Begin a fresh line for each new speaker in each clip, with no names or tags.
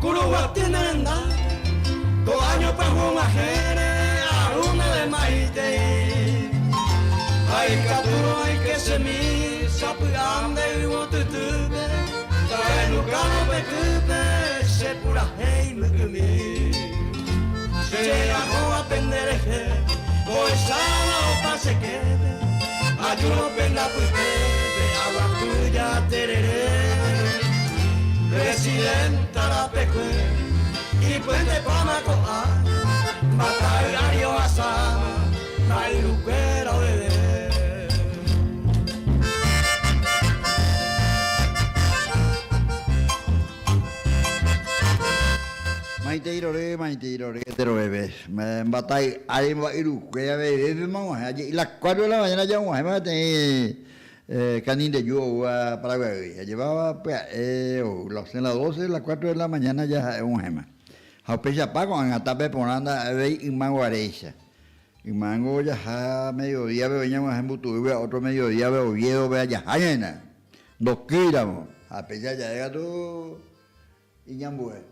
Kuruguaty ne renda, ko áño pyahu og̃uahẽre aru ndéve maitei. Ha ikatúrõ aike chemi sapy'a nde yvotytýpe, Tahendukávo pe kýpe che purahéi mbykymi. Che ahóva pende rehe, ohecháva opa che képe, ajúrõ pende apytépe aguapy jaterere. Presidenta rapekue, ipuentepáma ko'ág̃a, mbata'y ári ohasáma, mba'yrukuéra oveve.
Maitei rory, maitei rory enteroveve. Mbata'y ári mba'yrukuéra vevépema og̃uahẽ. Aje'i las cuatro de la mañana ja og̃uahẽma peteĩ kanindeju oúva Paraguaýgui. Ajépa pya'e ou, osẽ las doce, las cuatro de la mañana ja ha'e og̃uahẽma. Ha upeichapa ko'ág̃a tape porã ndaha'evéi yma guaréicha. Yma ningo jaha mediodíape oĩ ñag̃uahẽ Mbutuýpe ha ótro mediodíape Oviedope ha jaha ñaína, ndokýiramo. Ha péicha ja'e katu iñambue.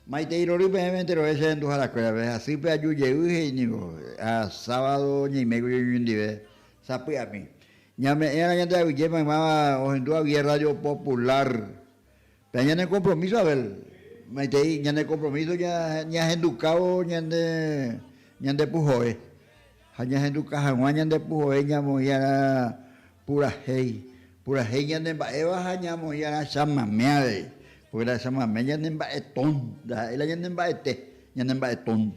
Maitei rory peẽme enterove che renduharakuérape, hasýpe aju jey he'i ningo, ha sábado ñaimékuri oñondive sapy'ami. Ñame'ẽrã ñande aguyje maymáva ohendúva guie Radio Popular. Pe ñane compromiso, Abel, maitei ñane compromiso ñahendukávo ñande ñande puhoe. Ha ñahenduka hag̃ua ñande puhoe ñamoĩ'arã purahéi, purahéi ñane mba'éva ha ñamoĩ'arã chamame avei. Porque la chamame ñane mba'etón, ndaha'éi la ñane mba'ete, ñane mba'etón.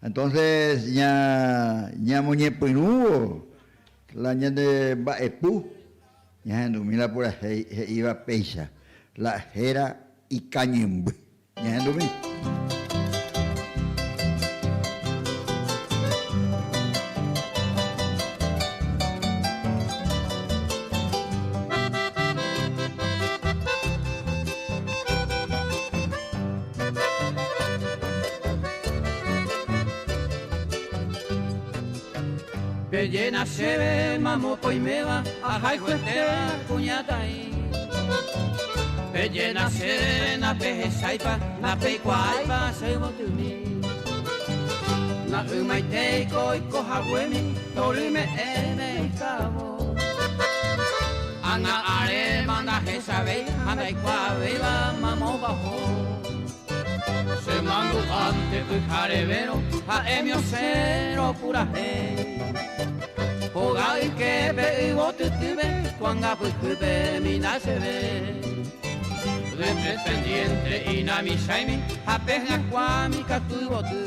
Entonces ña ñamoñepyrũvo la ñane mba'epu. Ñahendumi la purahéi he'íva péicha, la héra ikañymby. Ñahendumi.
Pejéna chéve mamo poiméva ahayhuetéva kuñataĩ. Pejéna chéve napehecháipa ndapeikuaáipa che yvotymi. Na'ymaitéiko oiko haguémi tory me'ẽme ikávo. Ág̃a aréma ndahechavéi ha ndaikuaavéiva mamópa oho. Che mandu'ánte pyharevérõ ha'émi osẽrõ purahéi. Hóga yképe yvotytýpe kuangapyhýpe mina cheve. De pretendiente inamichãimi ha pe hyakuãmi katu yvoty.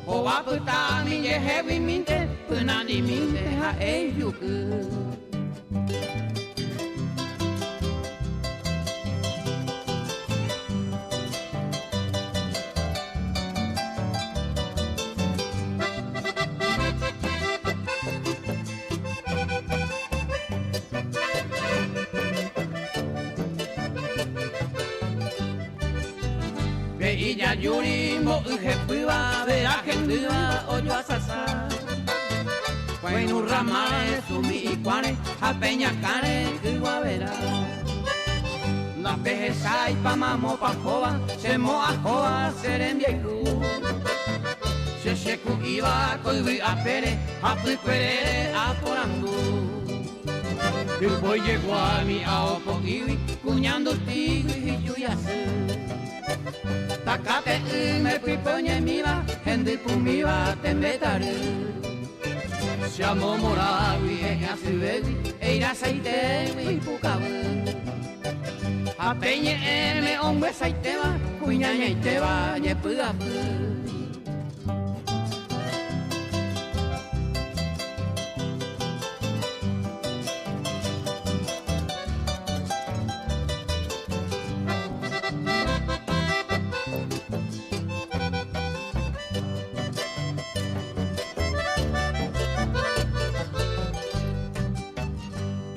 Hova pytãmi jeheguimínte pynandimínte ha'e ijuky. Pe ijajúri mbo'y hepýva vera hendýva ojoasasa. Kuairũ ramáre sumi ikuãre ha pe ñakãre kygua vera. Ndapehecháipa mamópa hóva che mo'ãhóva che rembiayhu. Che cheku'íva ko yvy apére ha pykuerére aporandu. Ypói jeguami ao po'ígui kuña ndutígui hijúi asy. Takate'ỹme pype oñemíva hendy pumíva tembetary. Che amomorãgui e'ẽasyvégui eirasaitégui ipukavy. Ha pe ñe'ẽme ombyesaitéva kuiñañaitéva ñepy'apy.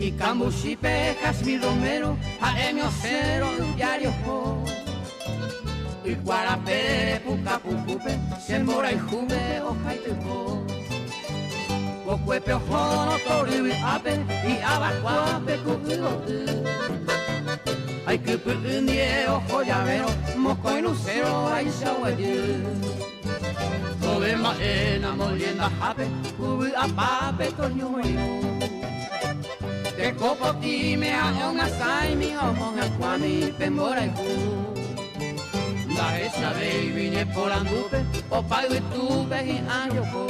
Ikambuchípe Jazmín Romero ha'émi osẽrõ yvyári oho. Ykuarapére puka pukúpe che mborayhúpe ohaitypo. Kokuépe ohórõ tory vy'ápe hi'avakuápe ku yvoty. Aikypy'y ndie oho javérõ mokõi lucero vaicha oguejy. Tove mba'e namoyendahápe ku vy'apápe toñomoirũ. Teko potĩme ha'e omyasãimi ha omohyakuãmi pe mborayhu. Ndahechavéigui ñeporandúpe opa yvytúpe hi'ã joko.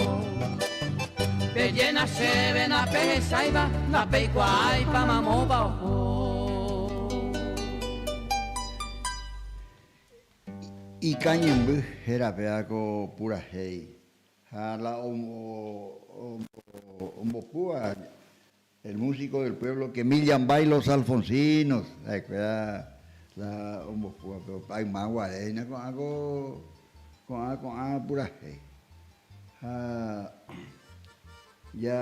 Pejéna chéve ndapehecháiva ndapeikuaáipa mamópa oho.
Ikañymby héra péva ko purahéi ha la ombopúva el músico del pueblo que Millambay los Alfonsinos ha'ekuéra la ombopúva pe mayma guare hína ko'ã ko ko'ã ko'ã purahéi ha ja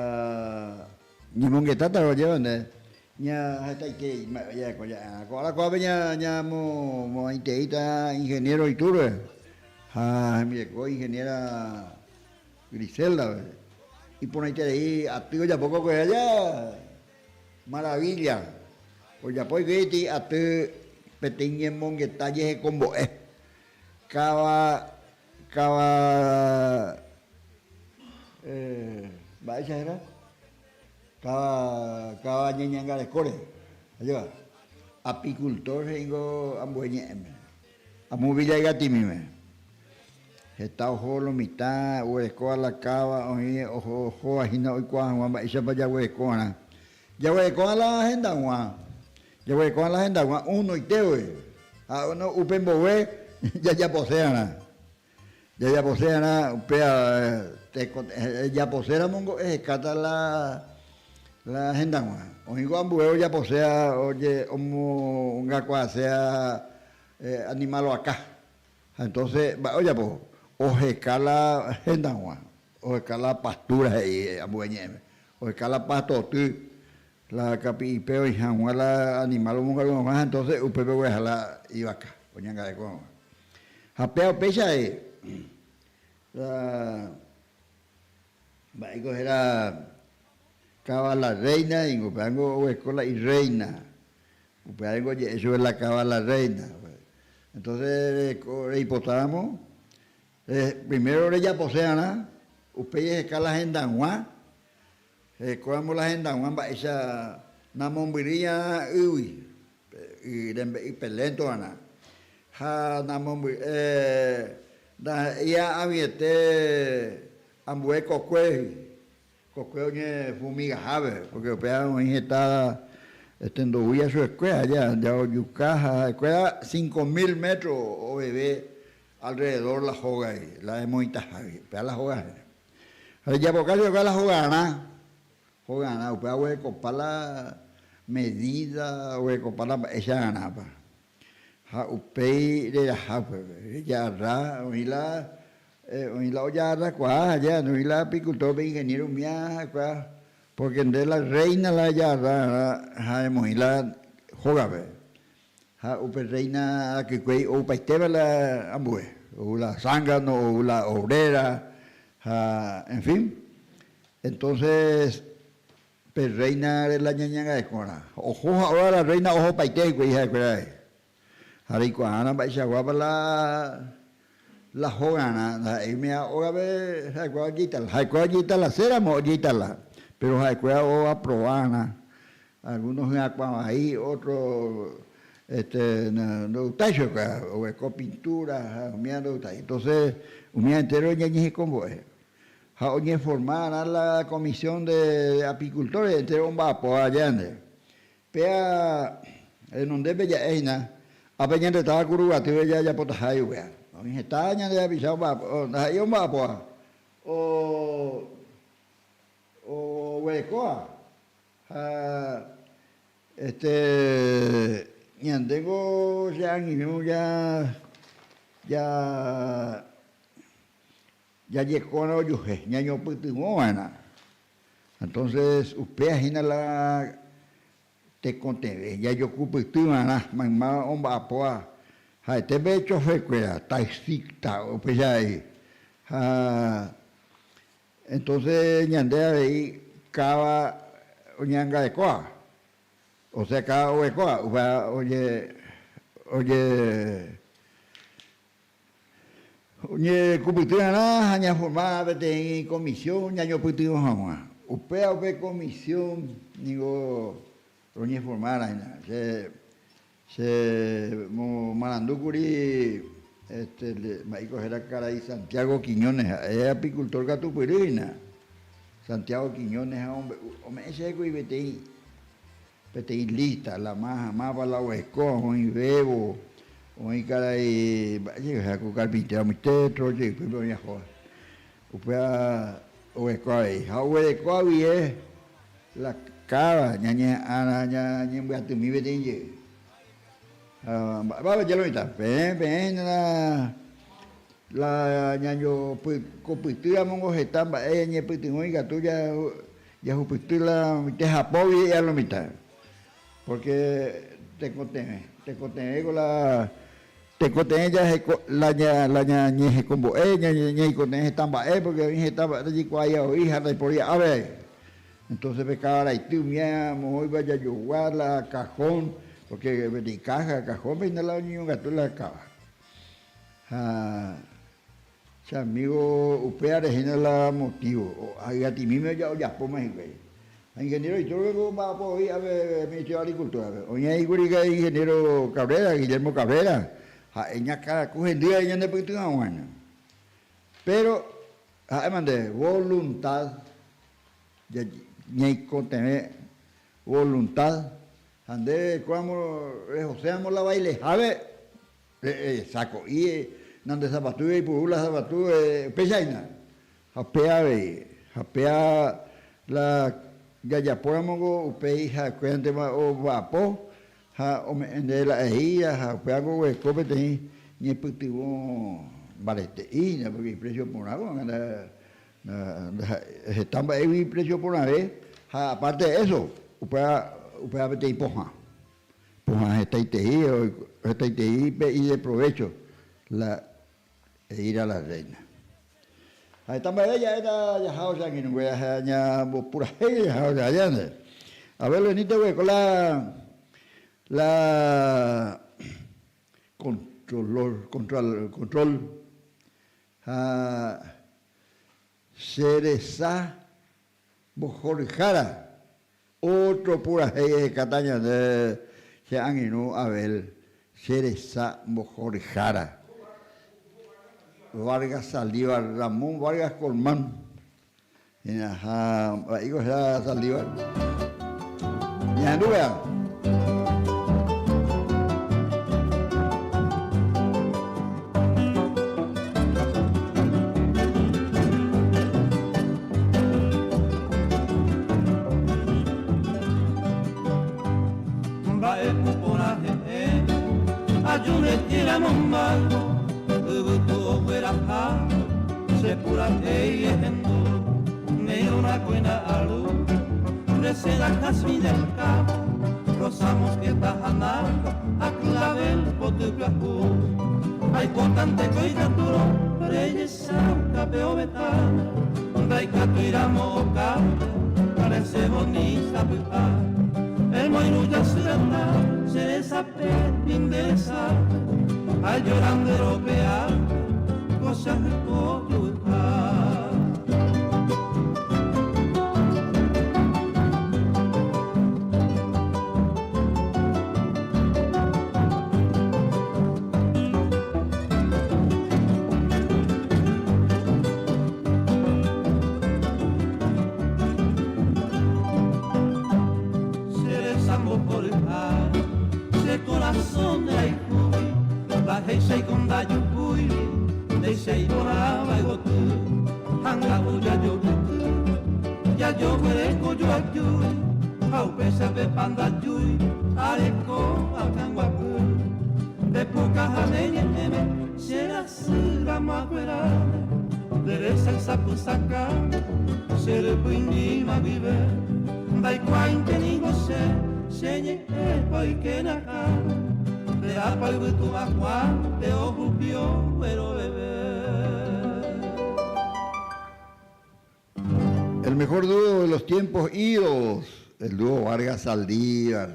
ñemongetáta rojéva nde Ña hetaiterei mba'e jaeko ja'erã. Ko ára ko'ápe ñamoaiteíta ingeniero Iturbe ha hembireko ingeniera Griselda-pe. Iporãiterei aty ojapo ko kuehe aja maravilla. Ojapo hikuái aty peteĩ ñemongeta jehekombo'e. Káva káva mba'éicha héra? Káva káva ñeñangarekóre, ajépa? Apicultor he'íngo ambue ñe'ẽme. Amo Villa Ygatimíme. Heta oho lo mitã oguerekóva la káva oĩ oho ohóva hína oikuaa hag̃ua mba'éichapa jaguerekova'erã. Jaguerekóva la hendag̃ua. Jaguerekóva la hendag̃ua unoite voi. Ha uno upe mboyve jajapose'arã. Jajapose'arã upéva ejaposéramo ehekáta la la hendag̃ua. Oĩko ambue ojaposéva omongakuaaséva animal oakã. Ha entonces mba'e ojapo? Oheka la hendag̃ua, oheka la pastura he'i ambue ñe'ẽme, oheka la pastoty, la kapi'ipe oĩ hag̃ua la animal omongaru hag̃ua ha entonces upépe ogueraha la ivaka oñangareko hag̃ua. Ha péva upéicha avei, la mba'éiko héra káva la rréina ningo, upévango oguereko la irréina, upéva ningo oje'e chupe la káva la rréina. Entonces reipotáramo, primero rejapose va'erã, upéi eheka la hendag̃ua, Hekóramo la hendag̃ua mba'éicha namombyrýi arã ýgui, pe y rembe'y pelénto arã. Ha ndaha'éi a'ãviete ambue kokuégui, kokue oñefumigahápe, pórke upéva oĩ heta ndoúi asuekuéra ja ojuka ha ha'ekuéra 5000 métro oveve alrededor la hógagui, la emoĩtahágui, upéva la hóga héra. Ha rejapoka chupe la hogarã, hogarã upéva oguerekopa la medida, oguerekopa la mba'éicha arãpa. Ha upéi reraha upépe, rejagarra, oĩ la, oĩ la ojagarrakuaa aja, oĩ la apicultor pe ingeniero umía ha'ekuéra, porque nde la reina la ejagarra arã ha emoĩ la hógape. Ha upe rréina akykuéi oupaitéva la ambue, ou la zángano, ou la obrera, ha en fin. Entonces pe rréinare la ñañangarekórã. Oho ha óra la rréina ohopaite hikuái ha'ekuéra rehe. Ha reikuaárã mba'eichaguápa la la hogarã, ndaha'éi umi ógape ha'ekuéra ojeitala. Ha'ekuéra ojeitalase ramo ojeitala, péro ha'ekuéra oaprováarã Algunos hyakuã vai, otro este ndogustái chupekuéra, oguereko pintura ha umíva ndogustái. Entonces umíva entero ñañehekombo'e. Ha oñeforma arã la comisión de apicultores entero omba'apóva aja nde. Péa renondépe ja'e hína, ápe ñande táva Kuruguatýpe jajapotaha upéva. Oĩ heta ñande rapicha omba'apo, ndaha'éi omba'apóva, oguerekóva. Ha este ñandéngo che angirũ ja ja jajekóva'erã ojuhe, ñañopytyvõva'erã. Entonces upéva hína la tekotevẽ, jajokupytyva'erã mayma omba'apóva ha'ete pe chofer-kuéra, taxista, upéicha avei. Ha Entonces ñande avei káva oñeangarekóva, osea káva oguerekóva, upéva oje. Oje oñekupyty'arã ha ñaforma peteĩ comisión ñañopytyvõ hag̃ua. Upéva upe comisión ningo roñeformárã hína. Che che momarandúkuri este mba'éiko héra karai Santiago Quiñónez, ha'e apicultor katupyry hína. Santiago Quiñónez ha ome'ẽ chéve peteĩ Peteĩ lista, la más ha máva la oguereko, oĩ Bebo, oĩ karai mba'éicha ku carpintero umi tetro ojeypýpe oĩ ahóva. Upéva oguereko avei. Ha oguereko avie la káva ñañeha'ãra ñañembyatymi peteĩ jey. Ha mba'épa oje lo mitã? Peẽ, peẽ hína la la ñañopykopyty amongo heta mba'e ñañepytyvõ ikatu Jahupyty la tehapógui he'i lo mitã, porque tekotevẽ, tekotevẽko la tekotevẽ jaheko la la ñañehekombo'e, ñaikotevẽ heta mba'e, porque oĩ heta mba'e ndajaikuaái avei ha ndaipóri ave. Entonces pe kavaraity umía moõiva jajogua la cajón, porque peteĩ caja, cajón-pe hína la oñeñongatu la káva. Ha Che amigo, upévare hína la motivo, ygatimíme ojapóma hikuái. Ha ingeniero Iturbe ko omba'apo voi ápe Ministerio de Agricultura-pe. Oĩ aĩkuri karai ingeniero Cabrera, Guillermo Cabrera, ha'e ñakãraku hendy avei ñande pytyvõguáño. Pero ha'éma nde voluntad, ñaikotevẽ voluntad, ha nde kóamo rehoséramo la bailehápe, Sako'i nande sapatu eipuru la sapatu upéicha hína. Ha péa avei, ha péa la jajapóramo ko upéi ha'ekuérantema omba'apo ha ome'ẽ ndéve la eíra ha upéva oguereko peteĩ ñepytyvõ mbarete'i hína porque iprecio porã ko'ág̃a heta mba'égui iprecio porãve ha aparte de eso upéva upéva peteĩ pohã. Pohã hetaitei, hetaitei pe ideprovécho la eíra la rréina. Ha heta mba'e ja'éta jaha che angirũnguéra ha ñambopurahéi jaha che aja nde. A ver Lenita oguereko la la controlor, control, control ha che resa mbohoryhára. Ótro purahéi ehekáta ñande che angirũ Abel, che resa mbohoryhára. Vargas Saldívar, Ramón Vargas Colmán. Hína ha mba'éiko héra Saldívar? Ñahendu péva.
Mba'epu porã he'ẽ aju retĩramo mbayvo yvytu ogueraha che purahéi ehendu neirũrã kuéra aru resẽra jazmín del campo rosa mosqueta ha nardo ha clavel poty pyahu aipotánte ko ikatúrõ rejechauka pe ovetã ndaikatúiramo okápe resẽvo ni sapy'a emoirũ jasy rata che resape ni nde resápe ajora nde rope'ápe ko che ahy'o juvyha. Che resa mbohoryha, che korasõ nderayhúgui, ndahecháiko ndajukúigui, ndéicha iporãva yvoty, ha nga'u jajopyty, jajoguereko joajúi, ha upéicha pe pandajúi areko akãguapy. Nde puka ha ne ñe'ẽme che rasy ramo akueráne, nde resa ysapysakãme che rypyindíma guive, ndaikuaáinte ningo che, che ñe'ẽpa oike ne akãme, nde apa yvytu akuánte ohupi ogueroveve.
El mejor dúo de los tiempos idos, el dúo Vargas Saldívar.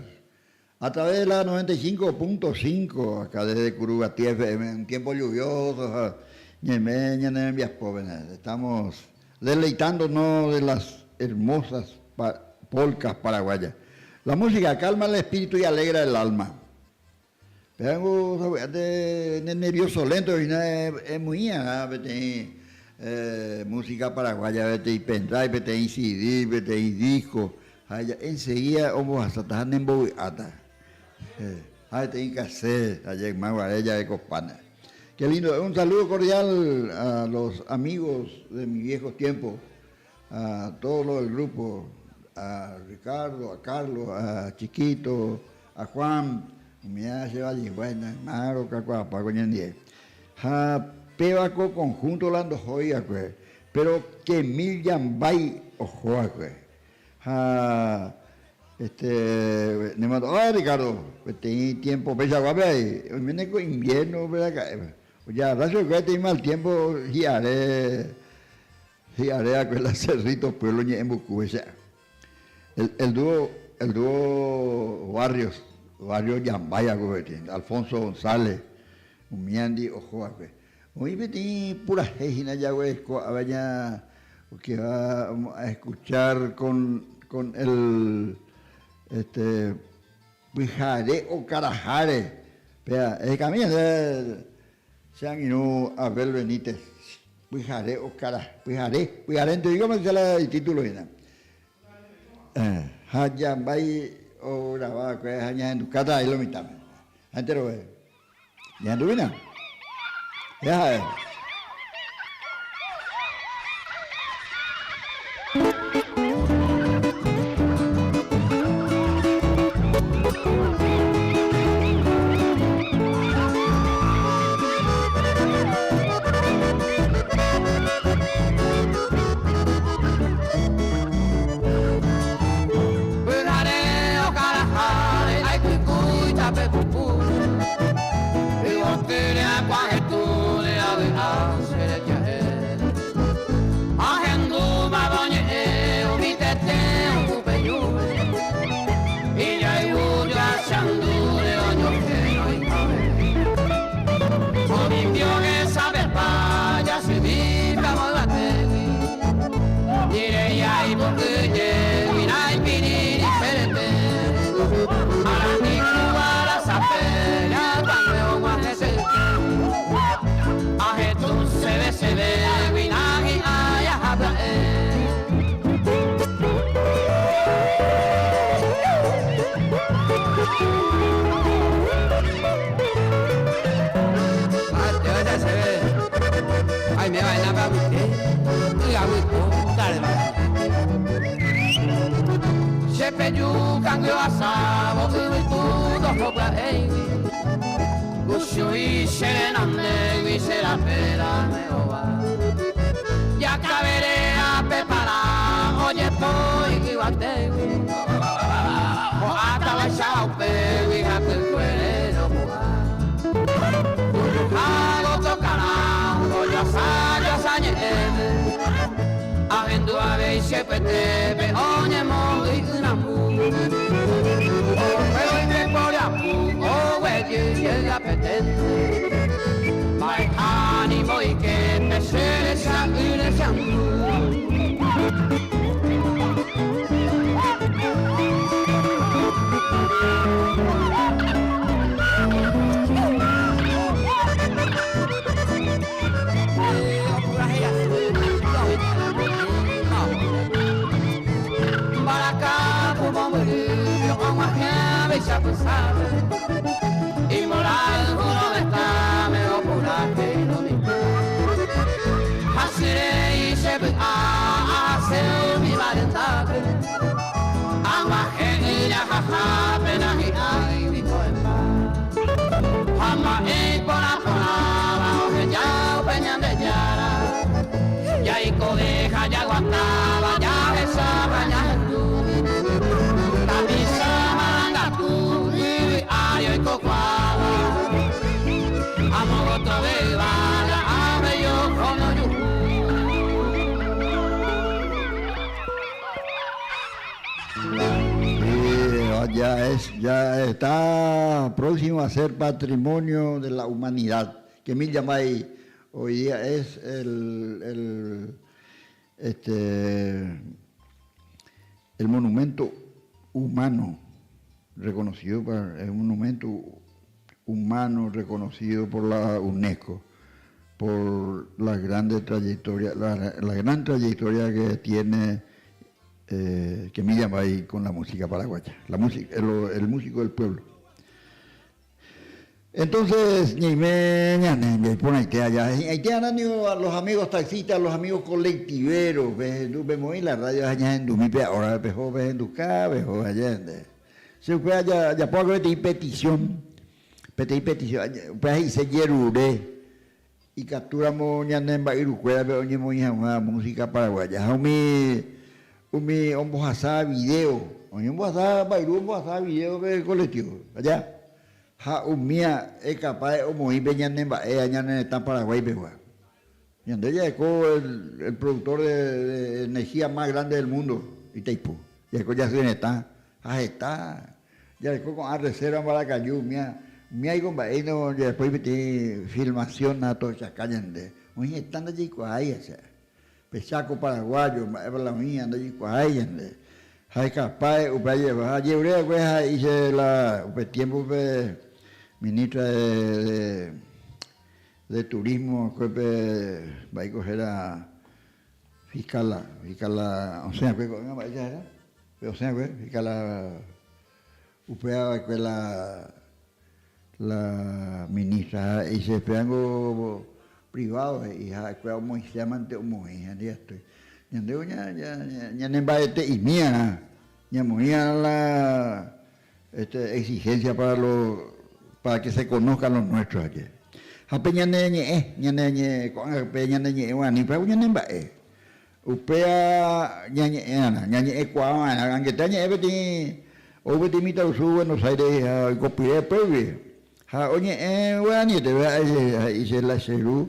A través de la 95.5 acá desde Curuguaty FM, un tiempo lluvioso ha ñaime ñane rembiapópe. Estamos deleitándonos de las hermosas polcas paraguayas. La música calma el espíritu y alegra el alma. Pévango sapy'ánte ne nervioso lento hína emoĩ'arã peteĩ música paraguaya peteĩ pendrive, peteĩ CD, peteĩ disco ha enseguida ombohasáta ha nembovy'áta. Ha peteĩ cassette aje yma guare jarekopáne. Qué lindo. Un saludo cordial a los amigos de mis viejos tiempos, a todos los del grupo, a Ricardo, a Carlos, a Chiquito, A Juan, umíva che vallegua hína, yma rokakuaapa ko ñandie. Ha péva ko conjunto la ndohói va'ekue, pero ke mil jambái oho va'ekue. Ha este, nemandu'a Ricardo, peteĩ tiempo peichaguápe avei, oiméne ko invierno pe raka'e, ojagarra chupekuéra peteĩ mal tiempo hi'are, hi'are va'ekue la Cerrito pueblo ñe'ẽmbuku che. El dúo, el dúo Barrios, Barrios Jambái va'ekue peteĩ, Alfonso González, umíandi oho va'ekue. Oĩ peteĩ purahéi hína jaguereko ápe ña que va a escuchar con, con el, este, pyhare okaraháre. Péa, ehekami ñande che angirũ Abel Benítez. Pyhare okara, pyhare, pyharénte oiko ma la itítulo hína. Ha jambái ograva va'ekue ha ñahendukáta ahí lo mitãme. Ha enterove. Ñahendúina. Péa ha'e.
Pyhare okaraháre aipykúi tape puku, yvoty ryakuã hetũre avy'a che reja'e. Ahendúmava oñe'ẽ umi tete ojupe ñúre, ijayvu joachandúre oñohẽ oikove. Omimbio hesapepa jasymi kamo yvatégui, ñireia ipokyjégui naipirĩri che rete. Arandikũ arasape jatãngue og̃uahẽ che ykégui, ahetũ seve chevégui nahi'ãi aha pya'e. Che peju kangue ohasávo yvytu ndoho pya'éigui, kuchu'i che renondégui che rape rame'õva. Jakavere ape para ojepoi yvatégui, ho'áta vaicha upégui hapykuere ropu'ã. Tujuha gotyo karã ojoasa joasa ñe'ẽme, ahendu avei che pytépe oñemondýi yrambu. Upévo ipepo ryapu oguejy jey apeténte, mba'eha nimboyke pe che recha'ỹre che andu. Ha mba'e iporã porãva oheja upe Ñandejára, jaikove ha jaguatáva jahecha ha ñahendu. Tapicha marangatu yvy ári oikokuaáva, amo gotyove yvága avei oho nojuhu.
Ya es, ya está próximo a ser patrimonio de la humanidad. Kemil Yambay hoy día es el, el, este, el monumento humano reconocido, para, es un monumento humano reconocido por la UNESCO por la grande trayectoria, la, la gran trayectoria que tiene eh, que me llama ahí con la música paraguaya, la música, el, el músico del pueblo. Entonces, ñaime ñane jaiporãite allá. Hi'ãite arã niko los amigos taxistas, los amigos colectiveros, pehendu, pemoĩ la radio ha ñahendumi pe hora peho pehenduka, peho allá. Che upéva ajapo va'ekue peteĩ petición, peteĩ petición, upéva he'ise jerure ikatúramo ñane mba'yrukuérape oñemoĩ hag̃ua música paraguaya. Ha umi umi ombohasa video, oĩ ombohasa mba'yru ombohasa video pe colectivo, aja. Ha umía ekapáe omoĩ pe ñane mba'e ñane retã Paraguái pegua. Ñande jaeko el productor de energía más grande del mundo, Itaipú. Jaeko jasy retã ha heta jareko ko'ã reserva Mbarakaju umía, umía iko mba'éino jajapói peteĩ filmación ha tohechaka ñande. Oĩ heta ndajaikuaái acha. Pe Chaco paraguayo mba'épa la oĩva ndajaikuaái ñande. Ha ekapáe upe ajeva. Ha ajerure va'ekue ha he'i che la upe tiempo-pe ministra de De turismo va'ekue pe mba'éiko héra fiscal-la, fiscal-la osẽ va'ekue ko'ág̃a mba'éicha héra? Pe osẽ va'ekue fiscal-la upéva va'ekue la la ministra ha he'i che pévango privado he'i ha'ekuéra omoĩsémante omoĩ ha ndikatúi. Ñandévo ñanembarete'imíarã ñamoĩarã la Este exigencia para lo para que se conozca lo nuestro aje. Ha pe ñane ñe'ẽ, ñane ñe'ẽ ko'ág̃a pe ñane ñe'ẽ guarani upéva ñane mba'e. Upéva ñañe'ẽ'arã, ñañe'ẽkuaa va'erã. Angete añe'ẽ peteĩ ou peteĩ mitãrusu Buenos Aires ha oikopyre upégui. Ha oñe'ẽ guaranieteve ha'e he'i che la che ru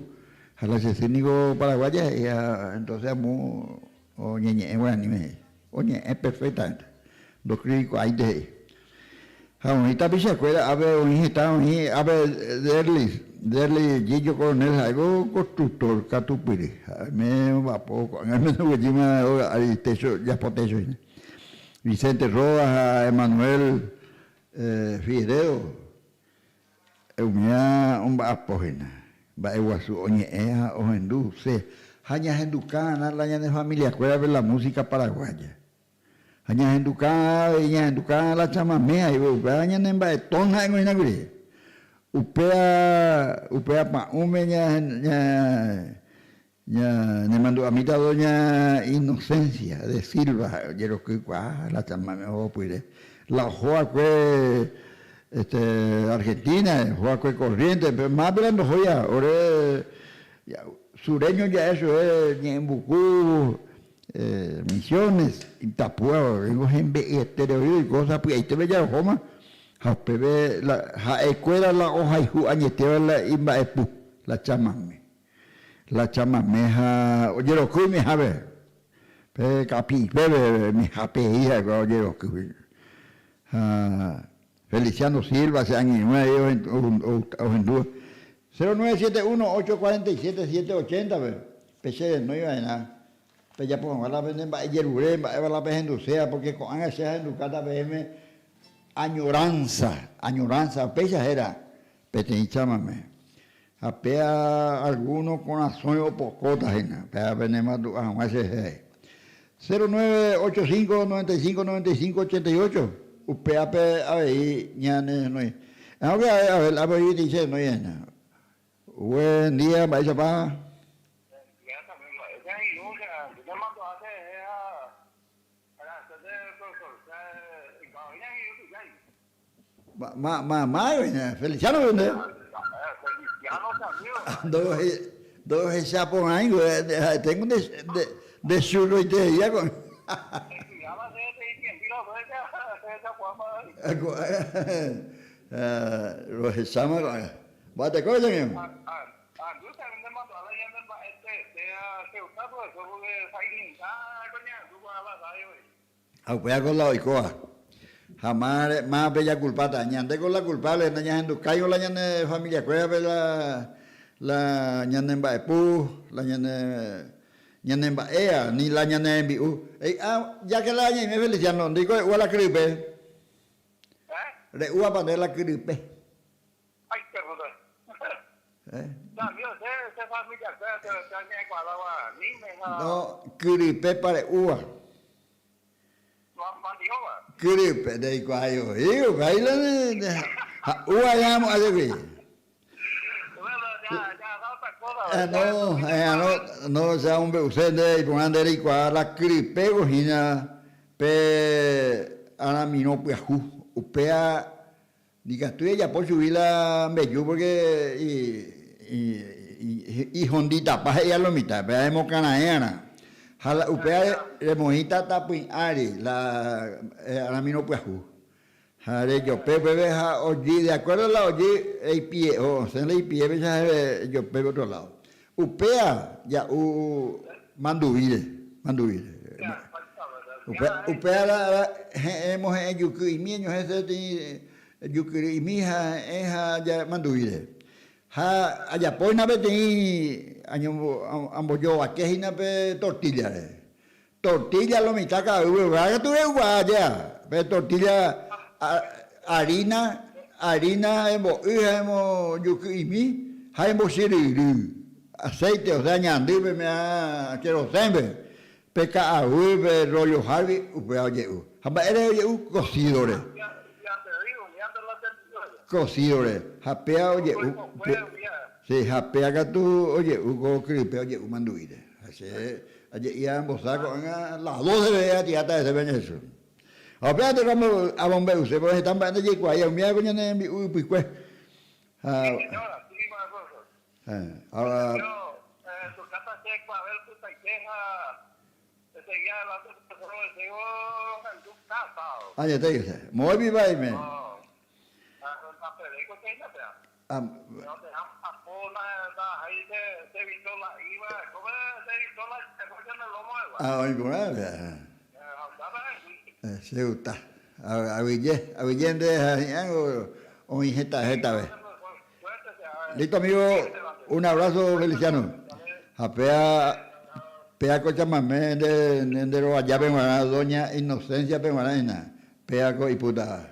ha la che sy niko paraguaya he'i ha entonces amo oñeñe'ẽ guaraníme he'i. Oñe'ẽ perfectamente, ndoscribikuaáinte he'i. Ha oĩ tapichakuéra ápe oĩ heta oĩ ápe Derlis, Derlis Gillo Coronel ha'éko constructor katupyry. Ha oime omba'apo ko'ág̃a oime ndoguejýma óga ári techo, japo techo hína. Vicente Rodas ha Emanuel Figueredo Umíva omba'apo hína, mba'eguasu oñe'ẽ ha ohendu che ha ñahenduka va'erã la ñane familiakuérape la música paraguaya. Ha ñahenduka avei ñahenduka la chamame ha'évo upéva ñane mba'etón ha'éngo hína kuri. Upéva upéva pa'ũme ña ña ñanemandu'amíta doña Inocencia de Silva ha'e ojerokykuaa la chamame ohopyre. La oho va'ekue este Argentina, oho va'ekue Corrientes, pe mápe la ndohóiva ore sureño ja'e chupe Ñe'ẽmbuku, Misiones, Itapúa, oiko hembe'yetere voi oiko sapy'aitépe jarohóma ha upépe la ha'ekuéra la ohayhu añetéva la imba'epu la chamame. La chamame ha ojeroky oimehápe, pe kapi'ipépe oimehápe he'i ha'ekuéra ojeroky. Ha Feliciano Silva che angirũ avei ohendúva. 0971 847 780 pe, pe che renói va'erã pejapo hag̃ua la pene mba'e jerure, mba'éva la pehenduséva, porque ko'ág̃a che ahendukáta peẽme añoranza, añoranza, upéicha héra peteĩ chamame. Ha péa algúno korasõi opokóta hína, péa penemandu'a hag̃ua cherehe. 0985 95 95 88, upévape avei ñanerenói. Aunque Abel avei peteĩ cherenói hína. Buen día, mba'éichapa?
Buen día también, mba'éicha irũ, che nemandu'a cherehe ha agradecerte profesor, che oĩna irũ tujái.
Ma ma ma Feliciano pe nde.
Feliciano che amigo.
Ndohecha porãi ko ha'eténgo nde nde churroitereia ko.
Estudiáma che peteĩ tiempito ahecha kuaáma.
Rohecháma ko'ág̃a. Mba'etekópa che amigo.
Andu che ne mandu'a la ñande mba'ete che gusta profesor porque sa'i ninga ko ñahendu ko'ã la radio.
Ha upéva ko la oikóva. Ha mávare, mávape jakulpáta? Ñandéko la kulpáble, nañahendukáivo la ñane familiakuérape la la ñane mba'epu, la ñane ñane mba'éva, ni la ñane rembi'u. Ei, ah, ya que la ñaime Feliciano, ndéiko re'úva la kyrype? Re'úvapa nde la kyrype? No, kyrypepa re'úva. Kyrype ndaikuaái voi, upéi la ha'úva añamo'ã chugui. No, no, no, che amombe'use nde iporã nde reikuaa la kyrypéko hína pe aramirõ pyahu. Upéva ndikatúi ejapo chugui la mbeju porque ihonditapa he'i a lo mitad, péva emokarãe'arã. Ha la upéva remoĩta tapỹi ári la aramirõ pyahu. Ha rejope upépe ha ojy, de acuerdo la ojy reipie'o, osẽ la ipie péicha ha rejope otro lado. Upéva ja'u manduvíre, manduvíre. Upéva la he'ẽ mohe'ẽ juky'imi eñohẽ peteĩ jukyry'imi ha he'ẽ ha manduvíre. Ha ajapo hína peteĩ ambojovake hína pe tortilla-re. Tortilla lo mitã ka'aguy vy'a katu re'ukuaa ajéa, pe tortilla harina, harina embo'y ha embojuky'imi ha embochyryry aceite, osea ñandýpe me'ã querosén-pe, pe ka'aguy pe rollo hágui upéva oje'u. Ha mba'ére oje'u? Cocido-re. Cocido-re. Ha péa oje'u, sí, ha péa katu oje'u ko kyrype oje'u mandu'íre. Ha che aje'i ambosa ko'ág̃a las doce peve atiáta hese pe Jesús. Ha upéva teko amombe'use, porque heta mba'e ndajaikuaái, umíva ko ñane rembi'u ypykue. Ha,
Sí, señora, sí, profesor.
ha,
Yo, eh, tu casa se Ecuador, putaite ha seguía adelante, profesor, sigo en tu casa.
Añete che. Moõipi vaime.
No, ndapevéiko che hína péa.
Ah, oĩ porã péa. Che gusta. Aguyje, aguyje nde ha hi'ãngo oĩ heta hetave. Listo amigo, un abrazo Feliciano. Ha péa péa ko chamame nde nde rovajápe g̃uarã doña Inocencia-pe g̃uarã hína. Péa ko ipúta.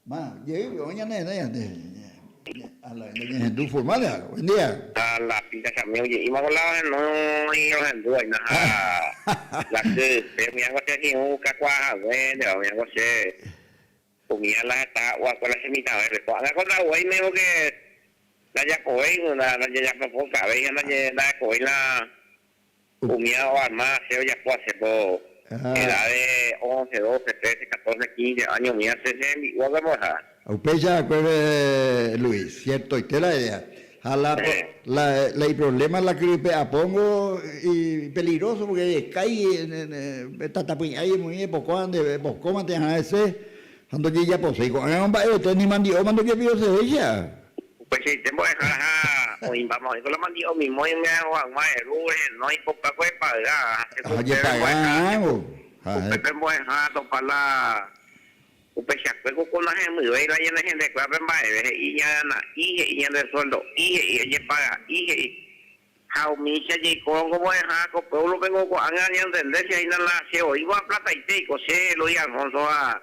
Ma, jey oĩ ñane renói ñande a la ñahendu formal ha buen día.
Ha la pinta chami oje'íma ko la ohenói rohendu aína ha la kyse umíango che hi'ũ kakuaa hague ndéva umíango che umía la heta ha'uakue la che mitãvépe ko'ág̃a ko nda'uvéi mévo ke ndajapovéi ndajajapokavéi ha ndajakovéi la Umía oarma che ojapo ase po edad de once, doce, trece, catorce, quince año umía che che rembi'u aguemo'ãha.
Upéicha va'ekue Luis, ciertoite la idea. Ha la la la iproblema la kyrype'apóngo ipeligroso porque ekái tatapỹi'ái emoĩ epokóva nde epokómante ha hese ha ndojejaposéi. Ko'ág̃a omba'evete ni mandi'óma ndojepirosevéicha.
Upeichaite mbo'ehára ha oĩmbáma oĩ ko la mandi'o mimói umi hag̃ua eru rehenói popa ko epaga ha che
Ha
upépe
jepaga
mbo'ehára che
hag̃ua. Ha
upépe mbo'ehára topa la upeichakue ko konahemyvéi la ñane hentekuérape mba'eve he'i ñagana'i he'i ñande sueldo'i he'i ojepaga'i he'i ha umícha jaikórõ ko mbo'ehára ko pueblo-pe ko ko'ág̃a ñantende che hína la che oĩva plataite iko che Luis Alfonso ha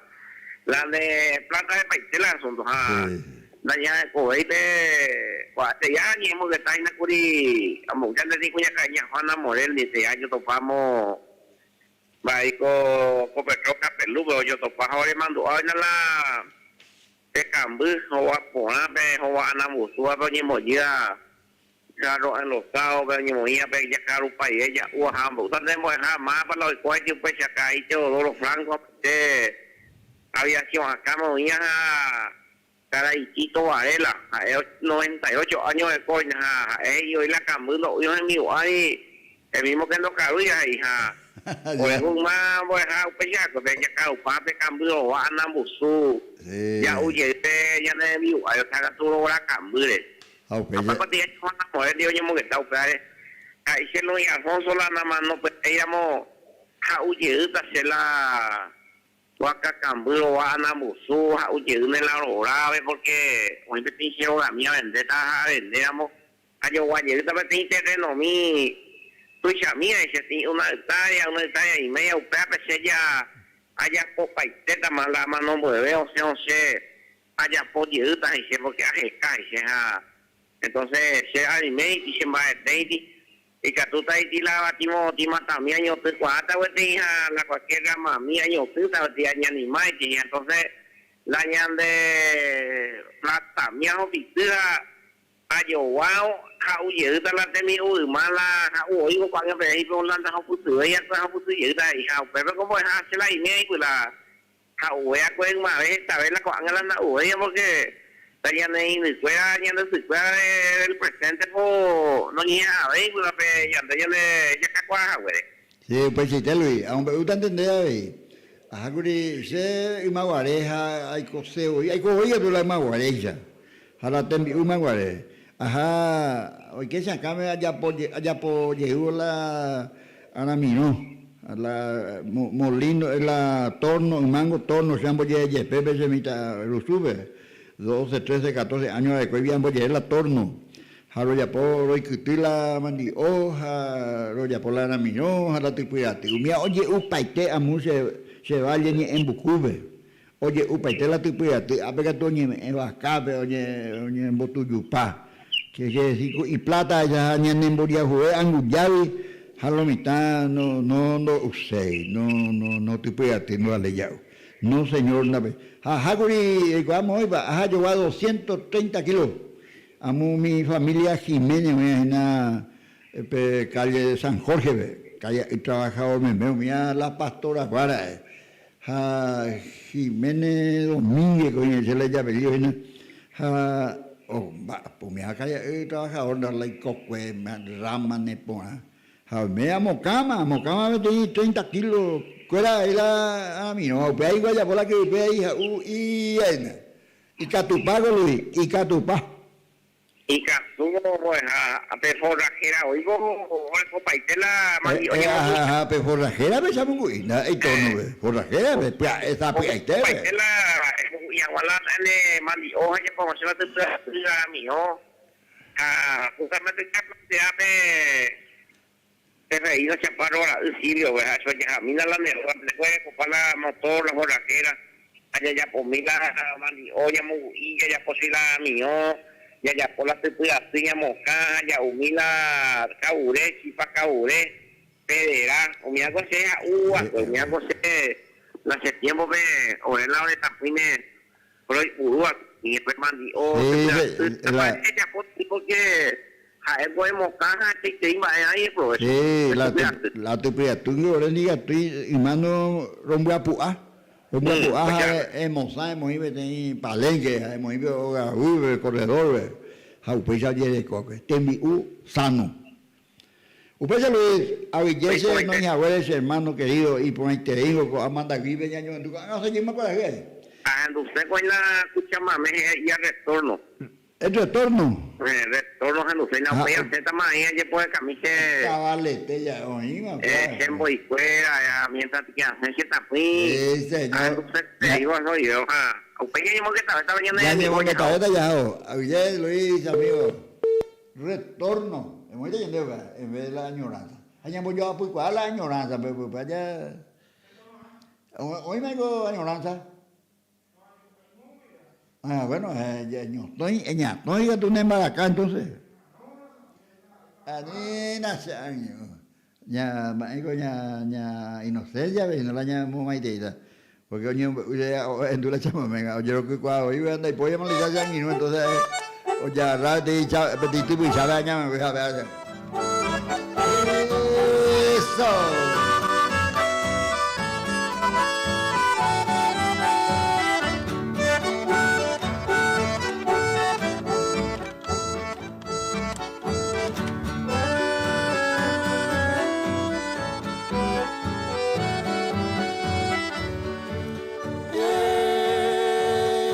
la nde plata hepaite la asunto ha
Sí.
ndañarekovéi pe ko'áte ya ñe'ẽmongeta hína kuri amo'ũta nde kuñakarai ña Juana Morel ndive ya jotopámo mba'éiko ko Petro Kapelúpe ojotopa ha oremandu'a hína la pe kamby hova porã pe hova anambusúvape oñembojýva Carro enlosado-pe oñemoĩva pe jakarupaire ja'u ha ombo'úta nde mbo'eha mávapa la oikóva ichupe chaka'i Teodoro Franco apyte aviación akãme oĩva ha karai Tito Varela ha'e 98 años oiko hína ha ha'e he'i oĩ la kamby ndo'úi hembi'u ári el mismo que ndokarúiva he'i ha oiko yma mbo'eha upéicha va'ekue pe jakarupa pe kamby rova anambusu ja'u jey pe ñane rembi'u ári osea katu rovra kambýre.
Ha upéi
Ha pakuatia Juan Amoré ndive oñemongeta upévare, ha iche Luis Alfonso la namano pya'éiramo ha'u jeýta che la Vaka kamby rova anambusu ha'u jeýne la roráve porque oĩ peteĩ che rogami avendéta ha avendéramo ajogua jeýta peteĩ terrenomi tuichami ahecha una hectárea, una hectárea y media upévape che ja ajapopaitétama la amanombyve osẽ osẽ ajapo jeýta he'ise porque aheka he'ise ha entonces che animéiti che mba'etéiti Ikatúta itila avatimo'otĩ matami añotỹ kuaáta gueteri ha la cualquier ramami añotỹta gueteri añanima ijehe. Entonces la ñande platami ahupity ha ajoguárõ ha'u jeýta la tembi'u yma la ha'u oĩvo ko'ág̃a peve he'i pe Holanda hupytyvéi akue hupyty jeýta he'i ha upépe ko mbo'eha che la aime aíkuri la Ha'uvéakue ymave hetave la ko'ág̃a la nda'uvéiva porque la ñane irũkuéra, ñande sykuéra del presente po noñeha'ãvéi upévape ñande ñande jakakuaa haguére.
Sí, upeichaite Luis, amombe'útante nde avei. Ahákuri che ymaguare ha aikose voi, aiko voi katu la ymaguaréicha ha la tembi'u ymaguare. Aha, oike che akãme ajapo ajapo jeývo la aramirõ, la molino, la torno, ymángo torno che amboje'ejepépe che mitã rusúpe, doce, trece, catorce áño arekóigui amboje'e la torno. Ha rojapo roikyty la mandi'o ha rojapo la aramirõ ha la typy'aty. Umíva oje'upaite amo che che valle ñe'ẽmbukúpe. Oje'upaite la typy'aty, ápe katu oñeme'ẽ vakápe oñembotujupa. Quiere decir ku ipláta aja ha ñanemboriahuve angujágui ha lo mitã no no ndo'uséi, no no no typy'aty ndovale ja'u. No señor ndape. Ha ahákuri reikuaa moõipa, aha jogua doscientos treinta kilos. Amo umi familia Jiménez oĩva hína pe calle San Jorge-pe, calle trabajador meme umíva la pastora-gua ra'e. Ha Jiménez Domínguez ko che la ijapellido hína ha omba'apo umi karia'y trabajador ndalaikokue rama neporã ha oime amokãma, amokãma peteĩ treinta kilo kuéra avei la aramirõ upéva iguajapo la kyvype ai ha'u iáina ikatupa ko Luis, ikatupa.
Ikatu mbo'eha pe forrajera oĩvo orekopaite la mandi'o ñemongu'i.
Ha pe forrajera-pe che amongu'i, ndaha'éi tónope, forrajera-pe, pya'e sapy'aitépe.
Orekopaite la emongu'i hag̃ua la ne mandi'o ha japo'osẽ la typy'aty aramiõ ha justamente che aplantea pe Ferreira Chaparro ra'y Silvio-pe ha che ojahamína la ne rógape, nde orekopa la motor, la forrajera. Ha jajapomi la mandi'o ñamongu'i, jajapo si la miõ, jajapo la typy'aty ñamokã ha ja'umi la kavure, chipa kavure, pedera, umíva ko che ha'u va'ekue, umíva ko che la che tiempo-pe ore la ore tapỹime roipuru va'ekue pe mandi'o, typy'aty, ha mba'e jajapo porque ha'e ko emokã ha hetaiterei mba'e ái eprovecho
Sí, la la typy'atýngo ore ndikatúi ymáno rombyapu'a. Romyapu'a ha emosã emoĩ peteĩ palenque ha emoĩ pe ogaguýpe, corredor-pe, ha upéicha ojerekópe. Tembi'u sano. Upéicha Luis, aguije che noĩ haguére che hermano querido, iporãitereíngo ko'ã mandaguípe ñañohendu ko'ág̃a osegíma kuarahy aje.
Ahenduse ko la kuchamame he'i retorno.
El retorno.
El retorno ahenduse la upéi osẽtama aĩ ajepohekami che.
Cabalete ja oĩma
upéva. Che mboikuéra mientras que asẽ che tapỹi.
Sí señor.
Ahenduse teíva soy yo ha upéi ñañemongetavéta la ñane
Ñañemongetavéta jahávo. Aguije Luis amigo. Retorno. Emoĩta ñande upéva en vez de la añoranza. Ha ñambojoapykuaa la añoranza pe upéva ja. Oĩma ko añoranza. Ah, bueno, ñotõi, eñatõi katu ne mbaraka entonces. Anína che año. Ña mba'éiko ña ña inocencia avei no la ñamomaiteíta. Porque oñemombe'u che ohendu la chamamega, ojerokykuaa voi péva ndaipóri amalicia che angirũ entonces ojagarra peteĩ cha peteĩ typychápe añamemby ha péva che. Eso!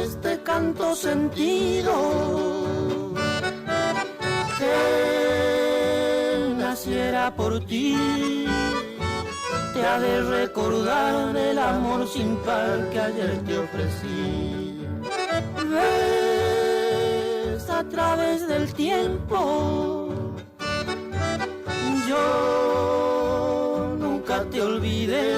Este canto sentido que naciera por ti. Te ha de recordar del amor sin par que ayer te ofrecí. Ves a través del tiempo, yo nunca te olvidé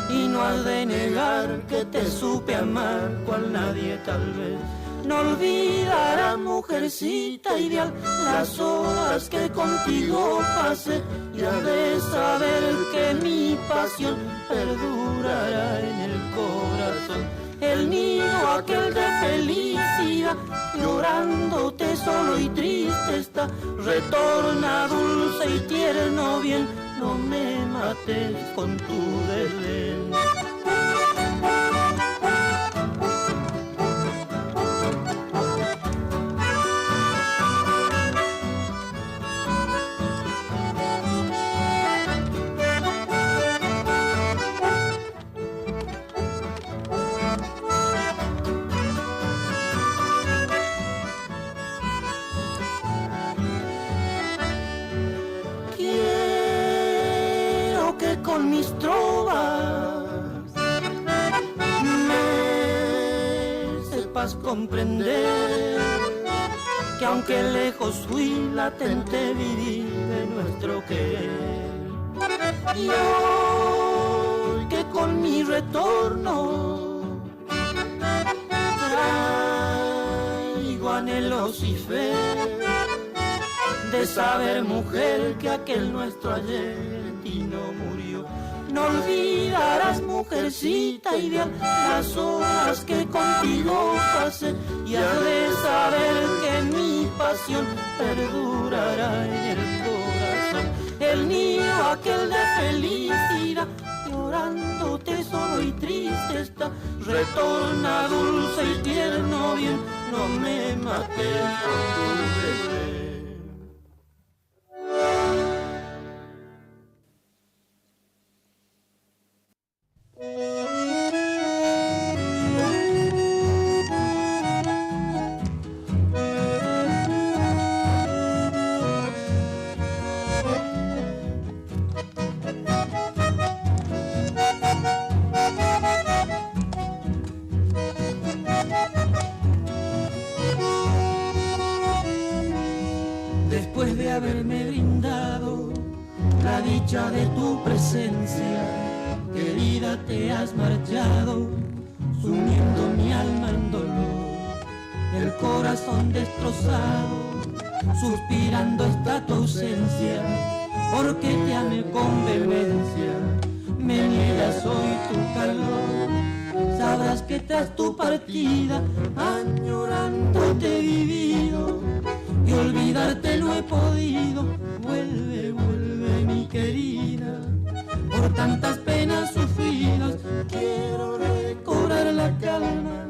y no has de negar que te supe amar cual nadie tal vez. No olvidarás, mujercita ideal, las horas que contigo pasé y has de saber que mi pasión perdurará en el corazón. El nido aquel de felicidad, llorándote solo y triste está. Retorna dulce y tierno bien, no me mates con tu desdén. Quiero que con mis trovas me sepas comprender que aunque lejos fui latente viví de nuestro querer. Y hoy que con mi retorno traigo anhelos y fe de saber, mujer, que aquel nuestro ayer en ti no murió. No olvidarás, mujercita ideal, las horas que contigo pasé y has de saber que mi pasión perdurará en el corazón. El nido aquel de felicidad, llorándote solo y triste está. Retorna dulce y tierno bien, no me mates con tu desdén. Después de haberme brindado la dicha de tu presencia, querida, te has marchado, sumiendo mi alma en dolor, el corazón destrozado, suspirando está tu ausencia, porque te amé con vehemencia, me niegas hoy tu calor. Sabrás que tras tu partida, añorándote he vivido, y olvidarte no he podido. Vuelve, vuelve mi querida, por tantas penas sufridas, quiero recobrar la calma.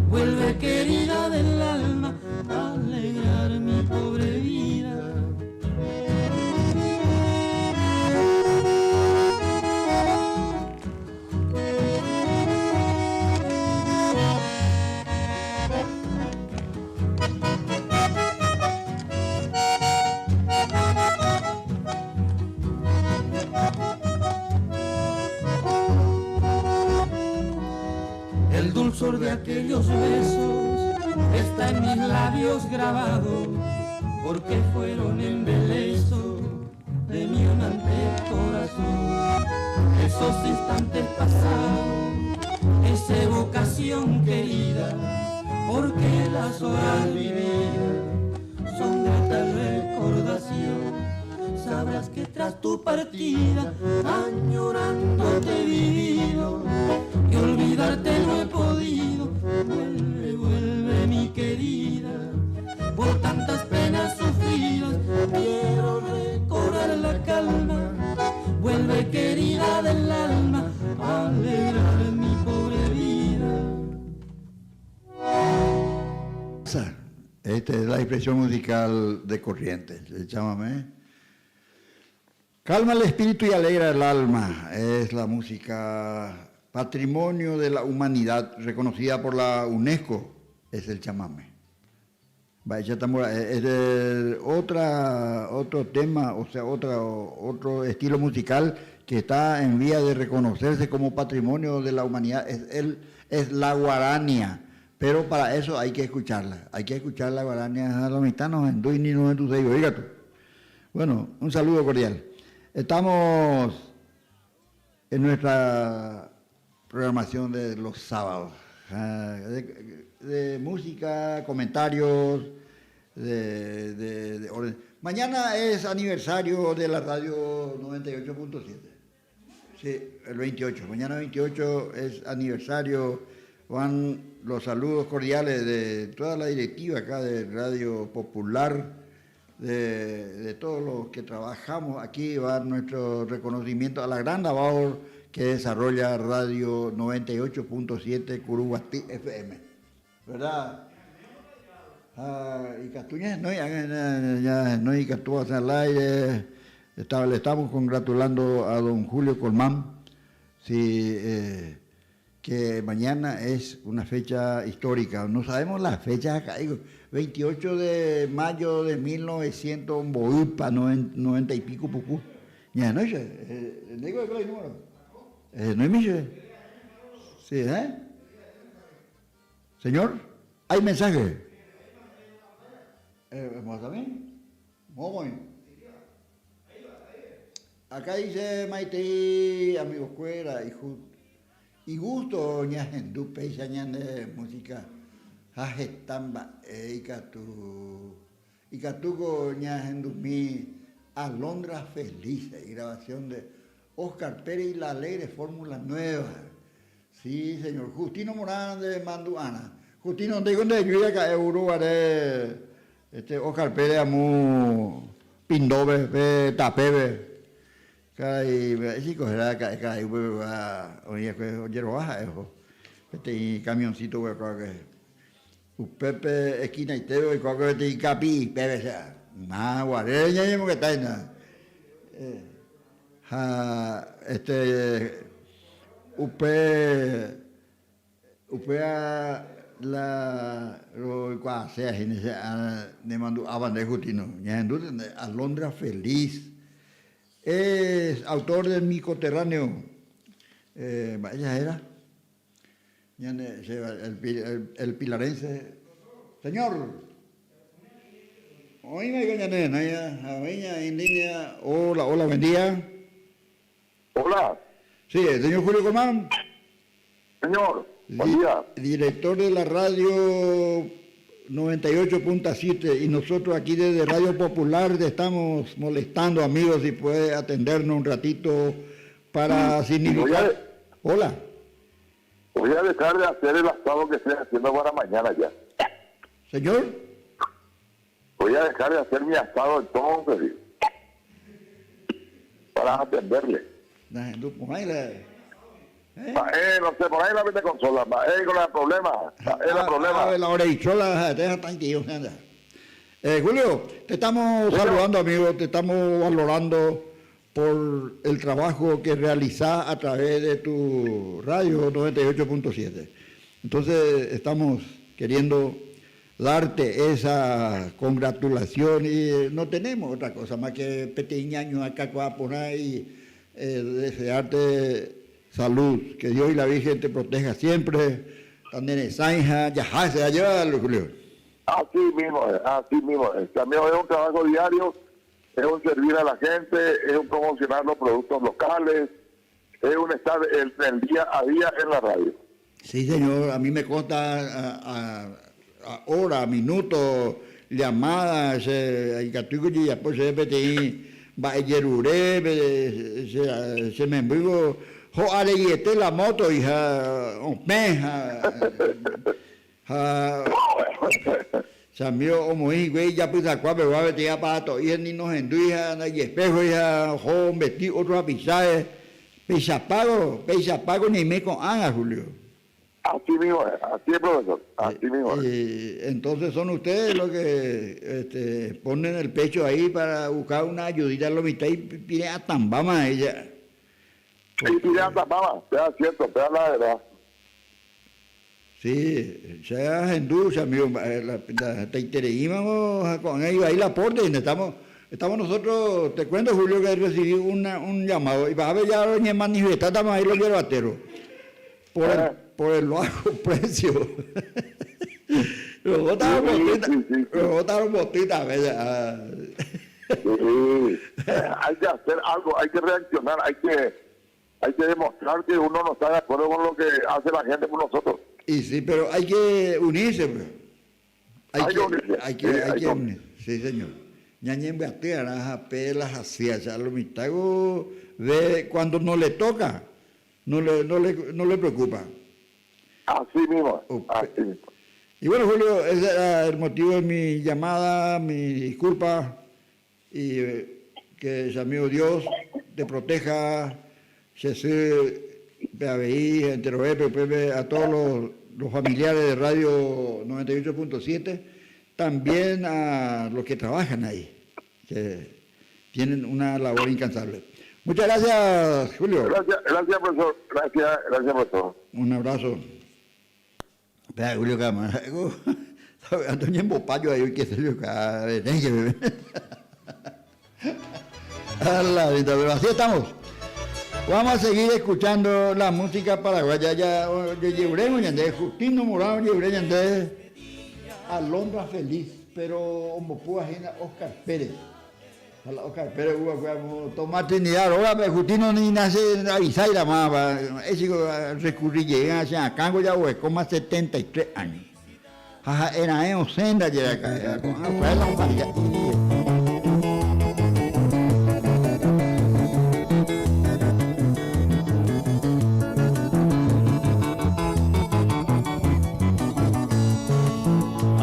Vuelve querida del alma, a alegrar mi pobre vida. El dulzor de aquellos besos está en mis labios grabado, porque fueron embeleso de mi amante corazón. Esos instantes pasados, esa evocación querida, porque las horas vividas son grata recordación. Sabrás que tras tu partida, añorándote he vivido, y olvidarte no he podido. Vuelve, vuelve mi querida, por tantas penas sufridas, quiero recobrar la calma. Vuelve querida del alma, a alegrar mi pobre vida.
Esta es la expresión musical de Corrientes, llámame. Calma el espíritu y alegra el alma. Es la música patrimonio de la humanidad reconocida por la UNESCO. Es el chamamé. Mba'éichatamora'e es otra otro tema, o sea, otra otro estilo musical que está en vía de reconocerse como patrimonio de la humanidad es el es la guarania, pero para eso hay que escucharla, hay que escuchar la guarania ha lo mitã nohendúi ni nohenduséi voi katu. Bueno, un saludo cordial. Estamos en nuestra programación de los sábados, de música, comentarios, de, de, de orden. Mañana es aniversario de la radio 98.7. Sí, el 28. Mañana 28 es aniversario. Van los saludos cordiales de toda la directiva acá de Radio Popular, de, de todos los que trabajamos aquí. Va nuestro reconocimiento a la gran labor que desarrolla Radio 98.7 Curuguaty FM. ¿Verdad? Ha ikatu ñahenói ág̃a ñahenói ikatu asẽ al aire. Le estamos congratulando a don Julio Colmán, si que mañana es una fecha histórica. No sabemos la fecha acá, digo, 28 de mayo de 1900 mboýpa, 90 y pico puku. Ñahenói che, ndéiko oiko la inúmero. Ehenóimi che. Sí, eh? Señor, hay mensaje. Acá dice maitei amigo-kuéra igusto ñahendu péicha ñane música ha heta mba'e ikatu ikatúko ñahendumi Alondra Feliz he'i grabación de Oscar Pérez y la Alegre Fórmula Nueva. Sí, señor. Justino Morán nde mandu'arã. Justino, ndéiko ndejúi raka'e Uruguare este Oscar Pérez amo Pindópe, pe tapépe. Karai, mba'e chiko héra raka'e karai upepegua oĩ va'ekue ojerova ha'e oho peteĩ camioncito oguerekóva upépe esquinaitépe oiko va'ekue peteĩ kapi'ipépe che yma guare ñañemongeta hína. Ha este upe upéva la roikuaaséva hína che nemandu'áva nde Justino, ñahendúta nde Alondra Feliz es autor de Mi coterráneo, mba'éicha héra? Ñane che el pilarense. Señor. Oĩma iko ñane renóiva ha oĩña en línea. Hola, hola, buen día.
Hola.
Sí, señor Julio Colmán.
Señor, buen día.
Director de la radio 98.7 y nosotros aquí desde Radio Popular te estamos molestando, amigos, si puede atendernos un ratito para significar... Hola.
Voy a dejar de hacer el asado que estoy haciendo para mañana ya.
Señor.
Voy a dejar de hacer mi asado entonces, para atenderle. Mba'e, no sé, por ahí la vende consola, mba'e con la problema, mba'e la problema.
La oreichola ha'ete hatãitei osẽ anda. Julio, te estamos saludando amigo, te estamos valorando por el trabajo que realizás a través de tu radio 98.7. Entonces estamos queriendo darte esa congratulación y no tenemos otra cosa más que peteĩ ñaño akakuaa porã y desearte salud, que Dios y la Virgen te proteja siempre, taneresãiha jaha che ajéva Julio.
Así mismo es, así mismo es. También es un trabajo diario, es un servir a la gente, es un promocionar los productos locales, es un estar el, el día a día en la radio.
Sí, señor, a mí me consta a, a hora, minuto, llamada, che ikatúiko ojejapo chéve peteĩ mba'e jerure, che, che membývo ho'a reiete la moto hija opẽ ha, ha Chamío omoĩ hikuái ijapysakua pegua peteĩ aparato-i ha ni nohendúi ha ndaijespéhoi ha oho ombeti ótro hapicháre. Peichapáko, peichapáko ñaime ko'ág̃a, Julio.
Así mismo es, así es, profesor, así mismo
es. Entonces son ustedes los que este, ponen el pecho ahí para buscar una ayudita a lo mitad y pire atambáma ella.
Y pire atambáma, sea cierto, sea la verdad.
Sí, che ahendu che amigo mba'e la hetaitereímavo ha ko'ág̃a ivai la pórte hína. Estamos, estamos nosotros, te cuento Julio que recibí una, un llamado, ipahápe ya roñemanifestátama ahí los yerbateros por el, por el bajo precio. Rohóta rombotýta, rohóta rombotýta
ja. Sí, hay que hacer algo, hay que reaccionar, hay que Hay que demostrar que uno no está de acuerdo con lo que hace la gente por nosotros.
Y sí, pero hay que unirse, pues. Hay que unirse. Hay que, hay que unirse. Sí, señor. Ñañembyaty arã ha pe la hasýacha, lo mitãgo ve cuando no le toca, no le, no le, no le preocupa.
Así mismo, así mismo.
Y bueno, Julio, ese era el motivo de mi llamada, mi disculpa. Y que ese amigo Dios te proteja, che sy pe avei, enterovépe upépe a todos los, los familiares de Radio 98.7, también a los que trabajan ahí, que tienen una labor incansable. Muchas gracias, Julio.
Gracias, gracias, profesor. Gracias, gracias, profesor.
Un abrazo. Péa Julio Camargo sapy'ánte oñembopa joai oikese joka merengue peve. A la vida, pero así estamos. Vamos a seguir escuchando la música paraguaya. Ya ojejeurégui ñande, Justino Morán ojeure ñande Alondra Feliz, pero ombopúva hína Oscar Pérez. Ha la Oscar Pérez oúva kue amo Tomás Trinidad rógape, Justino ni nache avisái la mávapa, mba'éichiko recurri jey che akãngo ja oguekóma 73 años. Ha ha'e raẽ osẽ ndaje raka'e, ko'ág̃a upéva la ofalla irive.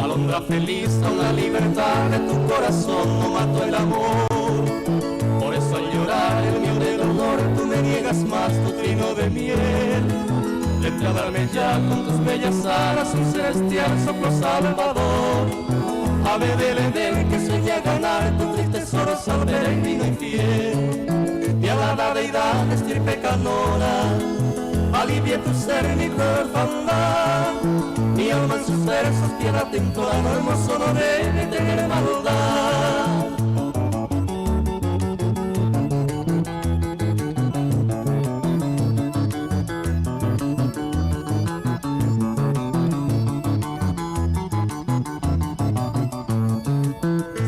Alondra feliz a una libertad de tu corazón no mató el amor. Por eso al llorar el mío de dolor tú me niegas más tu trino de miel. Vente a darme ya con tus bellas alas un celestial soplo salvador. Ave del Edén que sueña ganar tu triste tesoro al peregrino infiel. De alada deidad estirpe canora, alivie tu ser mi orfandad. Mi alma en sus versos piedad te implora, lo hermoso no debe tener maldad.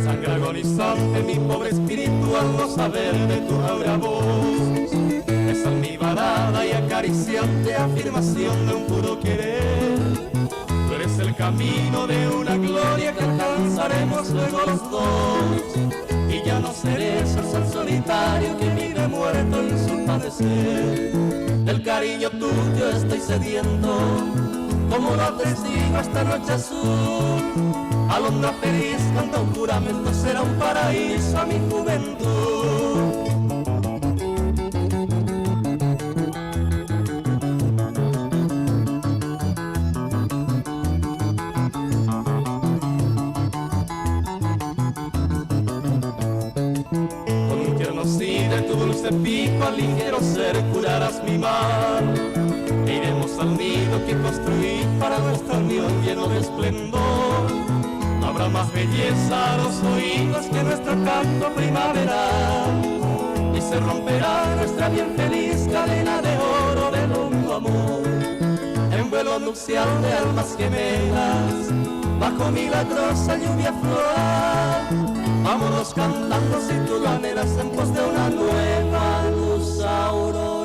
Sangre agonizante, mi pobre espíritu al no saber de tu áurea voz. Es almibarada y acariciante afirmación de un puro querer. Tú eres el camino de una gloria que alcanzaremos luego los dos. Y ya no seré el sol solitario que vive muerto en su padecer. Del cariño tuyo estoy sediento, como lo atestigo esta noche azul. Alondra feliz, canta un juramento, será un paraíso a mi juventud. Con un tierno sí de tu dulce pico al ligero ser curarás mi mal. E iremos al nido que construí para nuestra unión lleno de esplendor. No habrá más belleza a los oídos que nuestro canto primaveral. Y se romperá nuestra bien feliz cadena de oro del hondo amor. En vuelo nupcial de almas gemelas, bajo milagrosa lluvia floral. Vámonos cantando si tú lo anhelas en pos de una nueva luz auroral.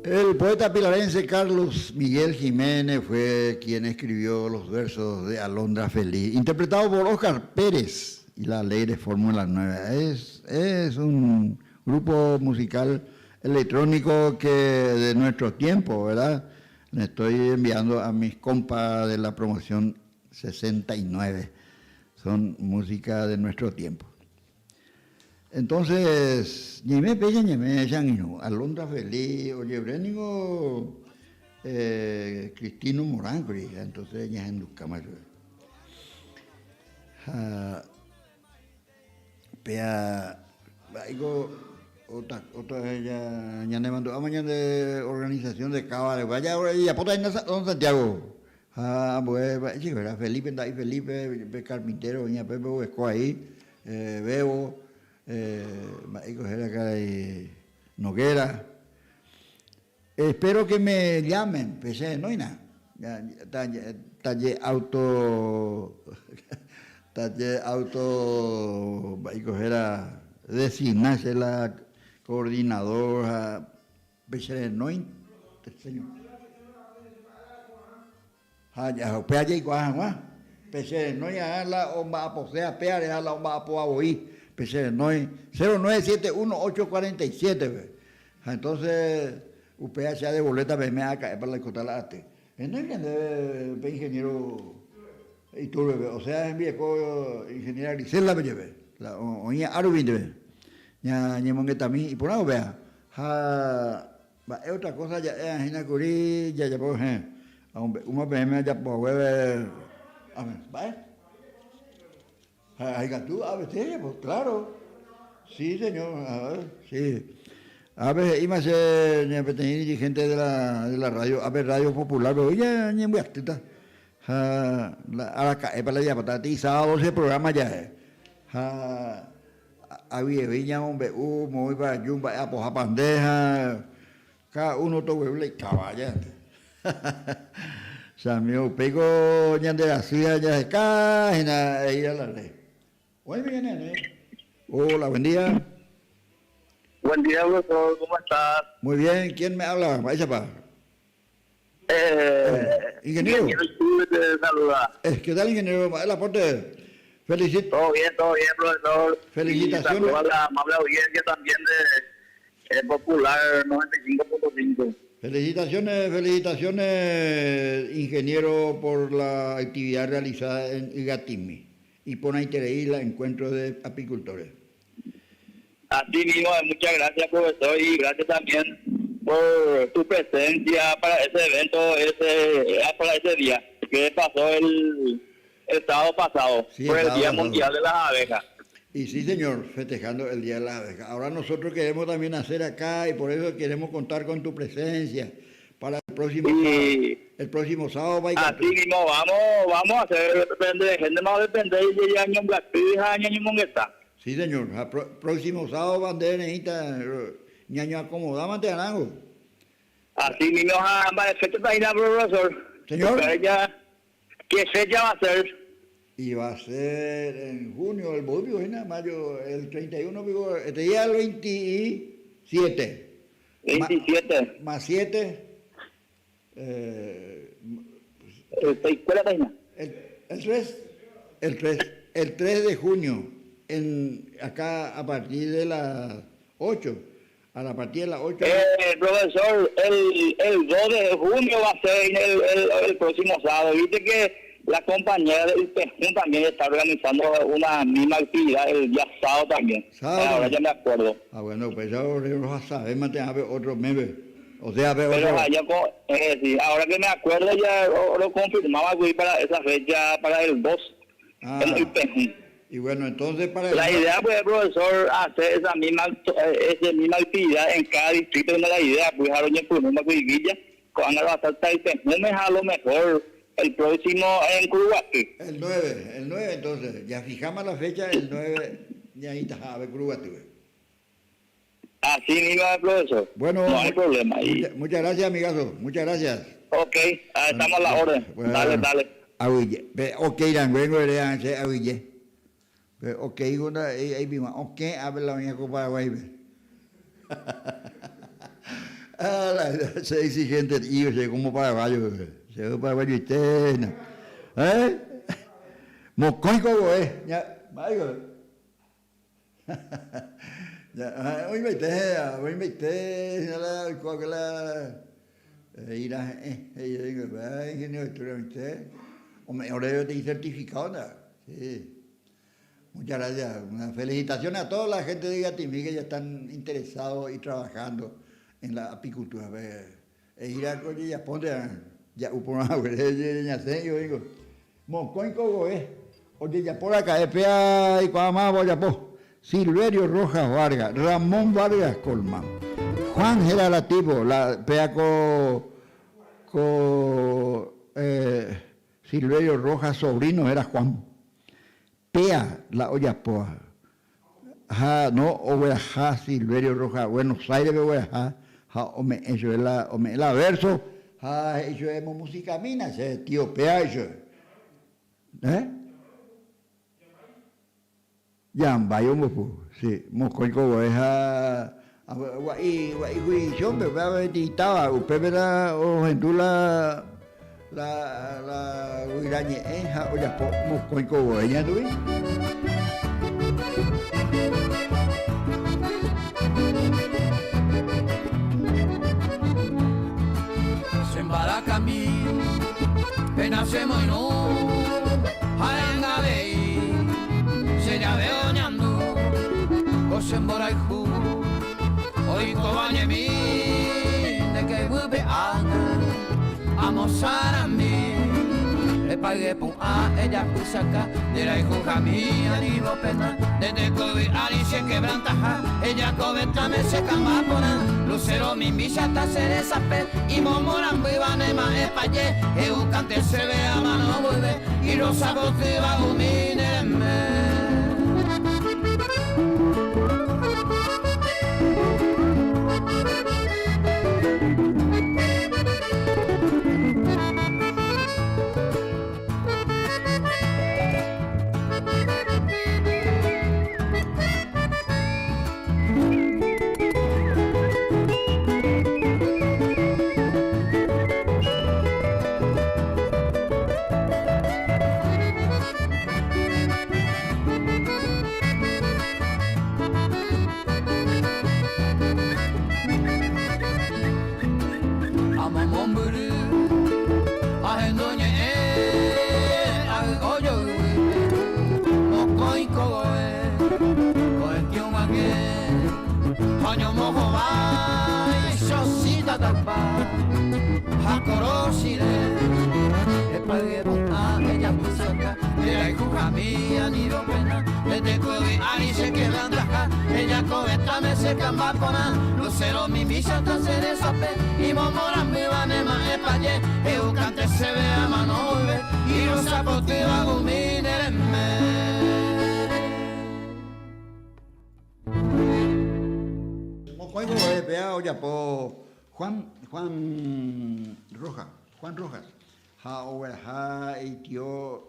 El poeta pilarense Carlos Miguel Jiménez fue quien escribió los versos de Alondra Feliz, interpretado por Oscar Pérez y la Alegre Fórmula 9. Es, es un grupo musical electrónico que de nuestro tiempo, ¿verdad? Le estoy enviando a mis compas de la promoción 69. Son música de nuestro tiempo. Entonces, ñaime péicha ñaime che angirũ, Alondra Feliz ojevre ningo Cristino Morán kuri, entonces ñahendukáma chupe. Ha péa mba'éiko. Otra, otra vez ya ñanemandu'áma ñande organización de Cava rehegua. Ya ojejapóta hína don Santiago. Ha ambue mba'éicha vera Felipe nda'i Felipe, pe carpintero oĩva pépe oguereko ahí, Bebo, mba'éiko héra karai Noguera. Espero que me llamen, pe che renóina. Taje auto, taje auto, mba'éiko héra, designa che la coordinador ha pe che renóinte, señor. Ha upéva jaikuaa hag̃ua, pe che renói aja la omba'aposéva péare ha la omba'apóva voi, pe che renói 0971 847 pe. Ha entonces upéva che adevolvéta peẽme araka'épa la oikóta la aty. Renói ñandéve pe ingeniero Iturbe-pe, osea hembireko ingeniera Griselda-pe jepe, la oĩva árupi-nte ñañemongetami iporã upéva. Ha Mba'e otra cosa ja'éva hína kuri jajapo héẽ. Amombe'úma peẽme ajapo haguéve. A ver, mba'e? Ha ikatu avc jajapo, claro. Sí, señor, a ver, sí. Ápe he'íma che peteĩ dirigente de la, de la radio, ápe Radio Popular-pe voi ñañembyatýta. Ha la araka'épa la jajapóta, peteĩ sábado che programa ja'e. Ha Avy'eve ñamombe'u moõipa aju mba'e apohápa nde ha cada uno togueru la ikavalla nde. Che amigo, upéiko ñande rasy ha jaheka hína eíra la ley. Oĩmi ñane ane. Hola, buen día.
Buen día, profesor, ¿cómo estás?
Muy bien, ¿quién me habla? Mba'éichapa?
Eh,
ingeniero.
te saluda.
Eh, ¿qué tal, ingeniero? El aporte. Felicit
todo bien, todo bien, profesor.
Felicitaciones.
Y saludo a la amable audiencia también de eh, Popular 95.5.
Felicitaciones, felicitaciones, ingeniero, por la actividad realizada en Ygatimi y por la encuentro de apicultores.
Así mismo, muchas gracias, profesor, y gracias también por tu presencia para ese evento, ese ah, para ese día que pasó el, el sábado pasado, por el Día Mundial de las Abejas.
Y sí, señor, festejando el Día de las Abejas. Ahora nosotros queremos también hacer acá y por eso queremos contar con tu presencia para el próximo sábado. El próximo sábado va
a Así mismo, vamos, vamos a hacer, depende de gente, más depende de año ñaño
Sí, señor. Ha próximo sábado va nde neĩta ñañoacomodámante arango.
Así mismo ha mba'e fecha ta hína profesor.
Señor.
¿Qué fecha va a ser?
Y va a ser en junio, el mboy hína, mayo, el 31 piko, este día el 27.
27.
Más 7.
Eh, ¿Cuál es la página?
El, el 3, el 3, el 3 de junio, en, acá a partir de las 8, a la partir de las 8.
Eh, profesor, el, el 2 de junio va a ser el, el, el próximo sábado. Viste que la compañera del PEJUN también está organizando una misma actividad el día sábado también.
Sábado.
Ahora ya me acuerdo.
Ah, bueno, pues ya lo sabemos, otro mes. O sea,
pero Pero allá, eh, sí, ahora que me acuerdo ya lo, lo confirmaba güey, para esa fecha, para el 2,
Ah.
en el PEJUN.
Y bueno, entonces para
La idea, pues, profesor, hacer esa misma, eh, esa misma actividad en cada distrito, no la idea, pues, Villa, cuando va a estar el a lo mejor el próximo en Curuguaty.
El 9, el 9 entonces, ya fijamos la fecha, el 9, ya ahí está, a ver, Curuguaty.
Así mismo, profesor.
Bueno,
no hay problema.
Mucha, muchas gracias, amigazo, muchas gracias.
Ok, ah, estamos a la orden.
Bueno,
dale, dale.
Aguille. Ok, rangue ere che aguille. Ok, una ahí mismo. Ok, habla la con Paraguay. Ah, la, se exigente y se como paraguayo, se paraguayo y ¿Eh? Mokõi ko eh. Ya, vaya. Oĩmbaite, oĩmbaite la oikuaa la he'íra he'ẽ, he'i ingenio oĩte, ome'ẽ oréve peteĩ certificado nda, sí. Muchas gracias. Una felicitación a toda la gente de Ygatimí que ya están interesados y trabajando en la apicultura. Eíra ko jejapónte ja'u porã haguére ñasẽ oĩko. Mokõi kogoe ojejapo raka'e péa aikuaa mávapa ojapo. Silverio Rojas Vargas, Ramón Vargas Colmán. Juan héra la tipo, la péa ko ko Silverio Rojas sobrino héra Juan. Péa la ojapóva. Ha no ogueraha Silverio Rojas Buenos Aires-pe ogueraha ha ome'ẽ chupe la ome'ẽ la verso ha he'i chupe emomusikamína che tio péa he'i chupe. Eh? Jambái ombopu, sí, mokõi kogoe ha gua'i gua'i jurisdicción-pe upéva peteĩ táva, upépe la ohendu la la la guyra ñe'ẽ ha ojapo mokõi kogoe ñandúi.
Che mbarakami, pena chemoirũ ha'énga avei che jave oñandu ko che mborayhu oikóva ñemi nde keguýpe ág̃a amosarami repaygue pu'ã ejapysaka nde rayhuhami ani vopena nde tekoyvy ári che quebrantaha ejakovetãme che kamba porã lucero mimbicha ta che resape imomorãmbýva ne ma'ẽ paje he'ukante chéve amano mboyve irosa potýva umi ne reme. Amo mombyry ahendu ñe'ẽ ahy'o joyvýpe mokõi kogoe ko'ẽtĩ og̃uahẽ ha oñomohovái chosita tapa ha korochire epayguepu'ã ejapysaka nderayhuhami ani ropena nde tekove ári che quebrantaha ejakovetãme che kamba porã Lucero mimícha tasẽ resape imomorãmbýva ne ma'ẽ paje he'ukante chéve amano mboyve irosa potýva umi ne reme.
Mokõi vove péva ojapo Juan, Juan Rojas, Juan Rojas, ha ogueraha itio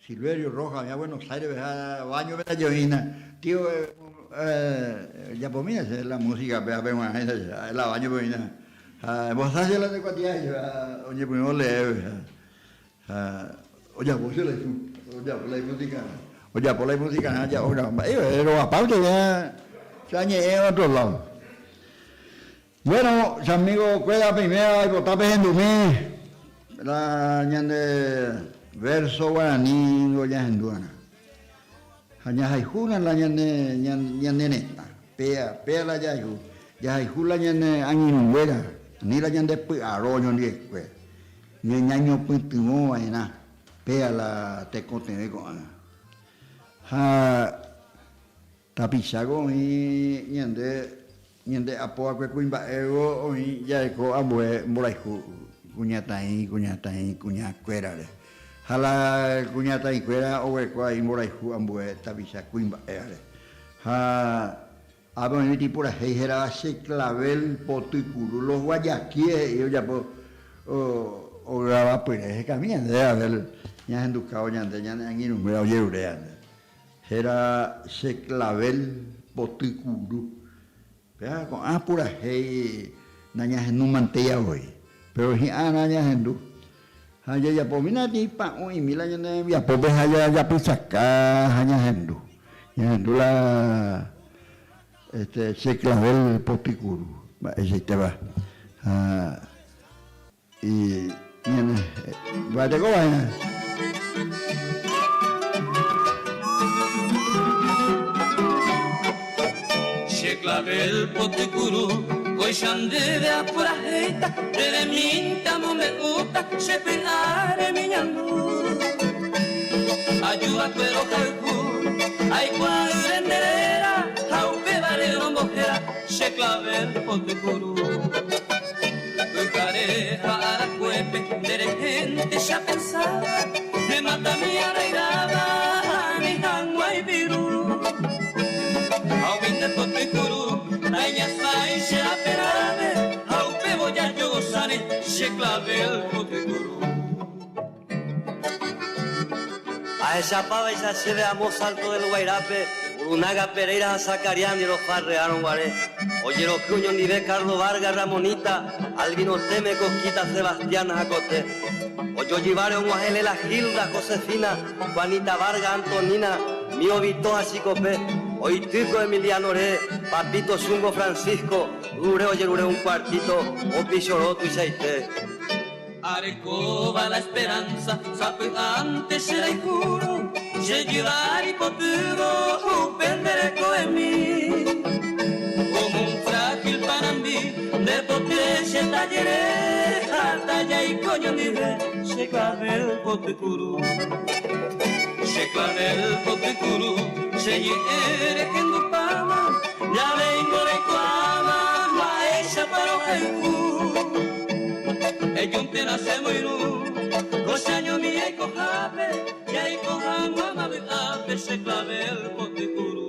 Silverio Rojas oĩva Buenos Aires-pe ha baño-pe ndaje oĩhína. Tío, ejapomína che la música péva peg̃uahẽ ndaje, ha'e la baño-pe oĩna. Ha embohasa che la nde kuatia he'i ha oñepyrũ oleépe ha ojapo che la ojapo la imusikarã. Ojapo la imusikarã ja ograva mba'éva, rovapánte che añe'ẽ otro lado. Bueno, che amigo kuéra peiméva aipota pehendumi la ñande verso guarani ningo ñahendu va'erã. Ha jahayhúna la ñane ñane retã, péa, péa la jahayhu. Jahayhu la ñane angirũnguéra, ani la ñande py'aro oñondive. Ñañopytyvõ va'erã, péa la tekotevẽ ko'ág̃a. Ha Tapicháko oĩ ñande ñande apo va'ekue kuimba'évo oĩ jareko ambue mborayhu kuñataĩ, kuñataĩ, kuñakuérare. Ha la kuñataĩkuéra oguereko avei mborayhu ambue tapicha kuimba'évare. Ha ápe oĩ peteĩ purahéi hérava Che clavel poty kuru, los guayaquíes he'i ojapo ogravapyre hekami ñande Abel ñahendukávo ñande ñane angirũnguéra ojerure ñande. Héra che clavel poty kuru. Péva ko'ã purahéi nañahendu mantéi avoi, péro hi'ãrã ñahendu. Ha jajapomína peteĩ pa'ũ'imi la ñane rembiapópe ha jajapysaka ha ñahendu. Ñahendu la este che clavel poty kuru mba'eichaitéva. Ha Y ñane mba'eteko va'erã.
Che clavel potykuru kóicha ndéve apurahéita reremínte amombe'úta che py'a remiñandu. Aju va'ekue rohayhu aikuaa. clavel potykuru. Pyhare ha arakuépe nderehénte che apensáva, ne matami arairáva ani hag̃ua ipiru. Ha umi nde potykuru naiñasãi che raperãme, ha upévo jajogosáne che clavel potykuru.
Ahechapávaicha chéve amo Salto del Guairápe, Urunaga Pereira ha Zacarías ndi rofarreárõ guare. Ojeroky oñondive Carlos Vargas, Ramonita, Albino Teme, Coquita, Sebastián ha Cote. Ojojyváre og̃uahẽ Lela Gilda, Josefina, Juanita Vargas, Antonina, Mio Vito ha Chikope. Oitýko Emiliano-re, Papito Chungo Francisco, Dure ojerure un cuartito, opichoro tuichaite.
Arekóva la esperanza sapy'ánte che rayhúrõ, che jyva ripotývo upe nde rekovemi. Como un frágil panambi nde poty che tajere ha tajaiko ñondive che clavel potykuru. Che clavel potykuru che ñe'ẽ rehendupáma, ñaveíngo reikuaáma mba'éichapa rohayhu. Ejúntena che moirũ, ko che añomi aikohápe, jaiko hag̃uáma vy'ápe che clavel potykuru.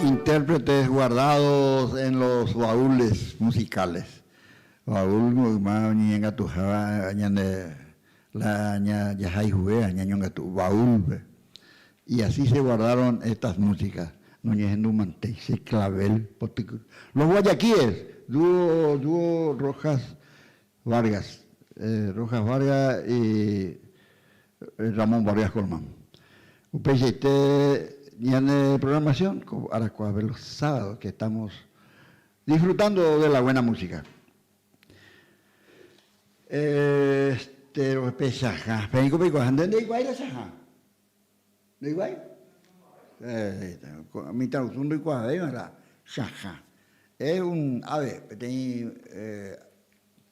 Intérpretes guardados en los baúles musicales. Baúl yma oñeñangatuháva ñande la jahayhuvéva ñañongatu baúl-pe. Y así se guardaron estas músicas, noñehendumantéi, che clavel poty. Los Guayaquíes, dúo, dúo Rojas Vargas, Rojas Vargas y Ramón Vargas Colmán. Upeichaite ñane programación ko arakuaave los sábados que estamos disfrutando de la buena música. Este rohechahã, peẽiko peikuaaha, nde ndeikuaái rechahã? Ndeikuaái? Mitãrusu ndoikuaavéima la chahã. Es un ave, peteĩ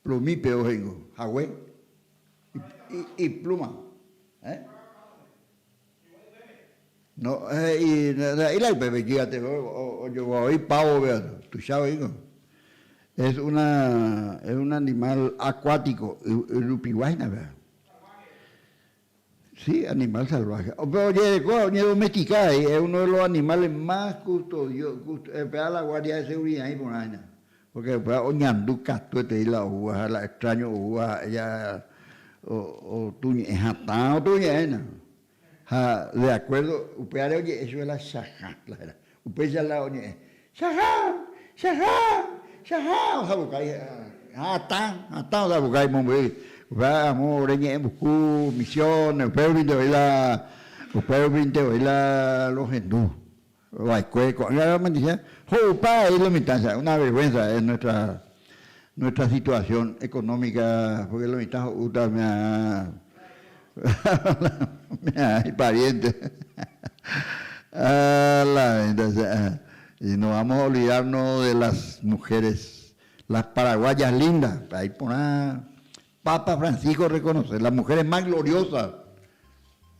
plumípeo he'ingo, hague, ipluma. No, he'i nda'éi la upépe gigante ojogua voi pavo pe tuicha voíngo. Es una, es un animal acuático, y rupigua hína péva. Sí, animal salvaje. Pe ojereko, oñedomestika avei, es uno de los animales más custodio, péva la guardia de seguridad iporã hína. Porque upéva oñandu katuetei la oúva ha la extraño oúva ha'e ja otuñe'ẽ hatã otuñe'ẽ hína. Ha de acuerdo upévare oje'e chupe la chahã, la héra. Upéicha la oñe'ẽ, Chahã! Chahã! Chahã! Osapukái hatã, hatã osapukái mombyry. Upéva amo ore ñe'ẽ mbuku, Misiones, upérupinte oĩ la, upérupinte oĩ la rohendu va'ekue. Ko'ág̃a mandicha ho'upa avei lo mitãcha, una vergüenza es nuestra, nuestra situación económica, porque lo mitã ho'úta ipariente. Y no vamos a olvidarnos de las mujeres, las paraguayas lindas. Ahí porã Papa Francisco reconoce, las mujeres más gloriosas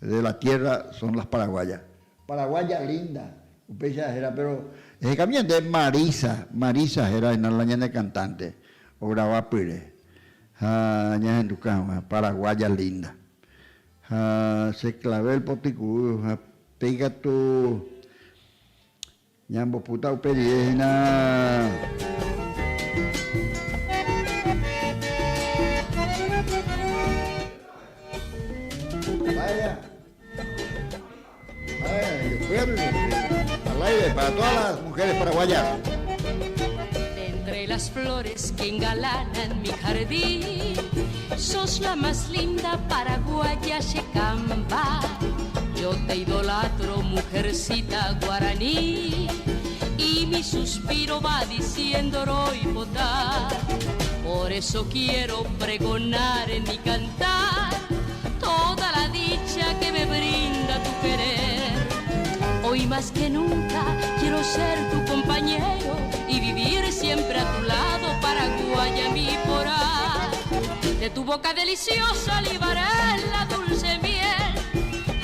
de la tierra son las paraguayas. Paraguaya linda, upéicha héra, pero ehekami ñande Marisa, Marisa héra la ñane cantante, ograva pyre. Ha ñahenduka hag̃ua Paraguaya linda. Ha che clavel potyku'u ha péi katu ñambopúta upe rire hína. Vaya. Al aire para todas las mujeres paraguayas.
Entre las flores que engalanan mi jardín, sos la más linda paraguaya Checamba. Yo te idolatro, mujercita guaraní, y mi suspiro va diciendo roipotá. Por eso quiero pregonar en mi cantar toda la dicha que me brinda tu querer. Hoy más que nunca quiero ser tu compañero y vivir siempre a tu lado, Paraguaya mi porá. De tu boca deliciosa libaré la dulce miel.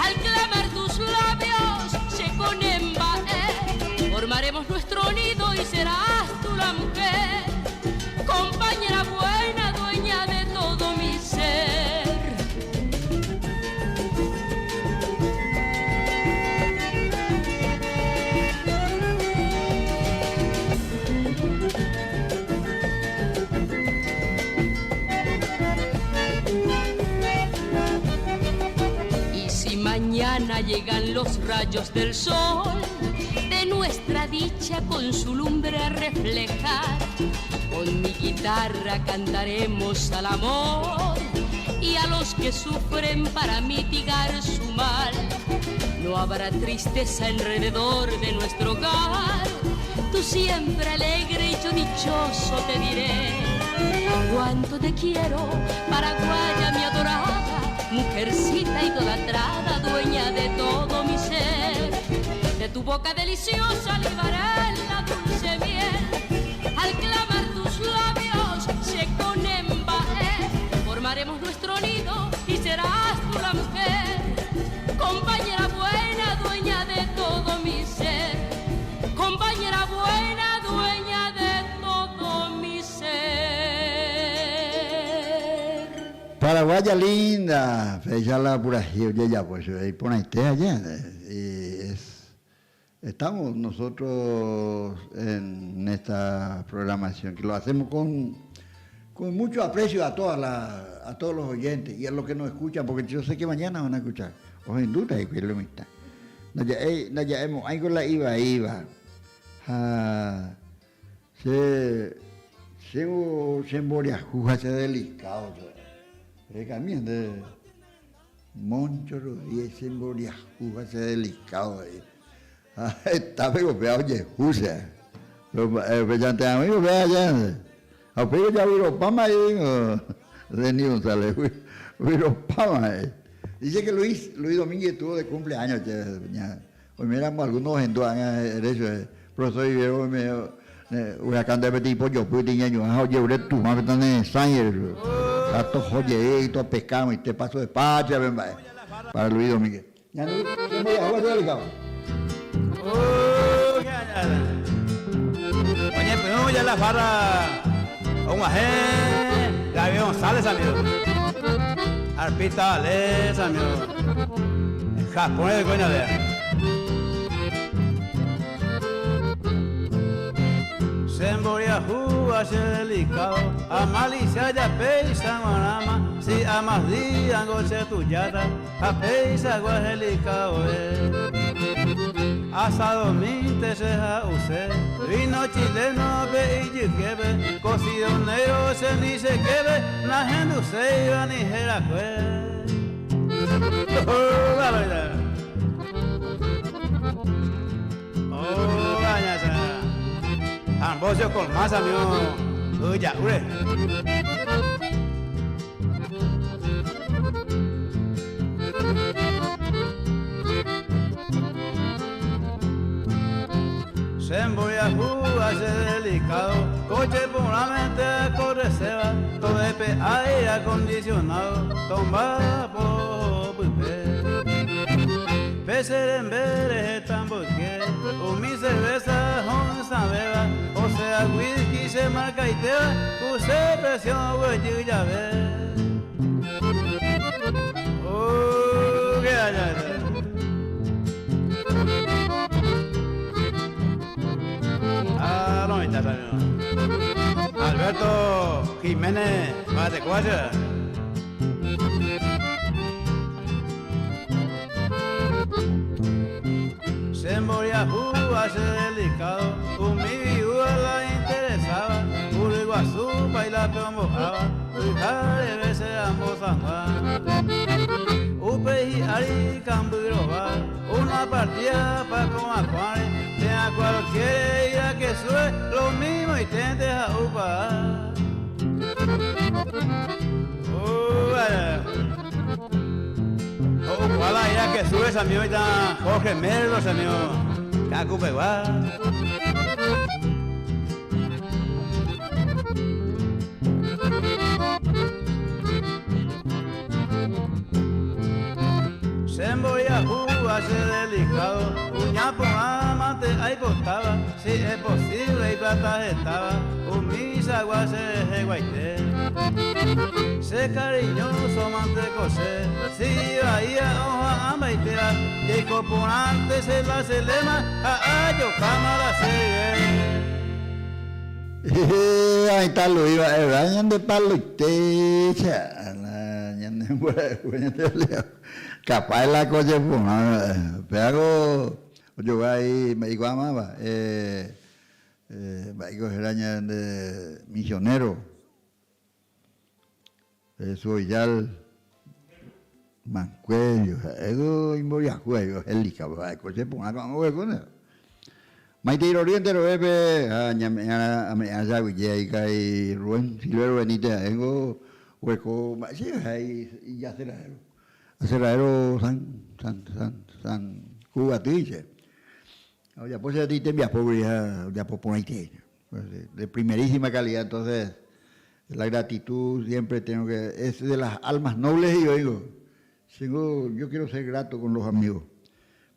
Al clamar tus labios se conemba. ventana llegan los rayos del sol de nuestra dicha con su lumbre a reflejar. Con mi guitarra cantaremos al amor y a los que sufren para mitigar su mal. No habrá tristeza alrededor de nuestro hogar. Tú siempre alegre y yo dichoso te diré. Cuánto te quiero, Paraguaya mi adorada, mujercita idolatrada, dueña de todo mi ser. De tu boca deliciosa libaré la dulce miel. Al clavar tus labios se con embaé, formaremos nuestro nido y serás tú la mujer. Compañera buena, dueña de todo mi ser. Compañera buena, dueña de todo mi ser.
Paraguaya linda, péicha la purahéi ojejapo chupe iporãite aja es estamos nosotros en esta programación que lo hacemos con con mucho aprecio a todas la a todos los oyentes y a los que nos escuchan porque yo sé que mañana van a escuchar ohendúta hikuái lo mitã ndaja'éi ndaja'emo'ãiko la ivaíva ha Che, chéngo chemboriahu ha chedelicado che. Rehekami nde Moncho Rodríguez chemboriahu ha chedelicado he'i. Ha hetápe ko péva ojehu che. Upéichante ag̃ui upéva che nde. Ha upéi ojavyropáma he'i Denis González, vyropáma he'i. Dice que Luis, Luis Domínguez estuvo de cumpleaños che. Oiméramo algúno ohendu ág̃a ere chupe, Profesor Rivero oime huracán ndéve peteĩ pojopy tiñañuã ha ojerure Tupã pe taneresãi ere chupe. Ha toho jey topeka amoite paso de patria pe mba'e. Para Luis Domínguez. Ñandu chemboriahu ha chedelicado.
Oñepyrũ ya la farra og̃uahẽ Gaby González amigo. Arpita Vales amigo. Japón oiko ñande. Che mboriahu ha che delicado, amalicia ja péicha g̃uarãma, si amas díango che tujáta, ha péichagua helika'oe. Asadomínte che ha'use, vino chileno pe ijyképe, cocido negro che ni cheképe, nahenduséiva ni herakue. Ambrosio Colmaza amigo ya'úre. Che mboriahu ha che delicado, coche porãmente akorreséva, tovépe aire acondicionado, tomba'apo pype. Pe che rembe rehe tamboyke, umi cerveza ho'ysãvéva, osea whisky che markaitéva, ku che presión oguejy jave. Oh, qué allá. Ah, no, está Alberto Jiménez, Matecuaya. Che mboriahu ha che delicado, umi viúva la interesaba, Uruguasu bailape ombo'áva, pyhareve che amo San Juan. Upéi hi'ári kambyrova, una partida pa ko'ãkuãre, térã cualquier ira que sube, lo mismo iténte ha'upa. Ho'ukuaa ira que sube amigo ita Jorge Merlo amigo Ka'akupegua. Che mboriahu ha che delicado, kuña porã mante aipotáva, si es posible iplata hetáva, umíchagua che reheguaite. Che cariñoso mante ko che, si ivaía oha'ãmbaitéva, jaiko porãnte che la che lema ha ajokáma la che rire.
Hehe, aĩta Luis va'erã ñande paloite che. Ñane mborayhu ñande oleao. Capaz la coche porã péako ojogua ahí mba'eikuaa máva mba'éiko héra ñande misionero Jesús Mancuello ha'éko imboriahu ahí ohelika ha'éko che porã ko'ág̃a oguerekóne. Maitei rory enterovépe ha ñame'ẽarã ame'ẽarã che aguyje ahí karai Rubén Silvero Benítez ha'éngo oguereko mba'éicha ha'e ijaserrahéro. Aserrahéro San San San San Cubatýicha. Ha ojapo che peteĩ tembiapógui ha ojapo porãite. De primerísima calidad entonces la gratitud siempre tengo que es de las almas nobles y yo digo, chéngo yo quiero ser grato con los amigos.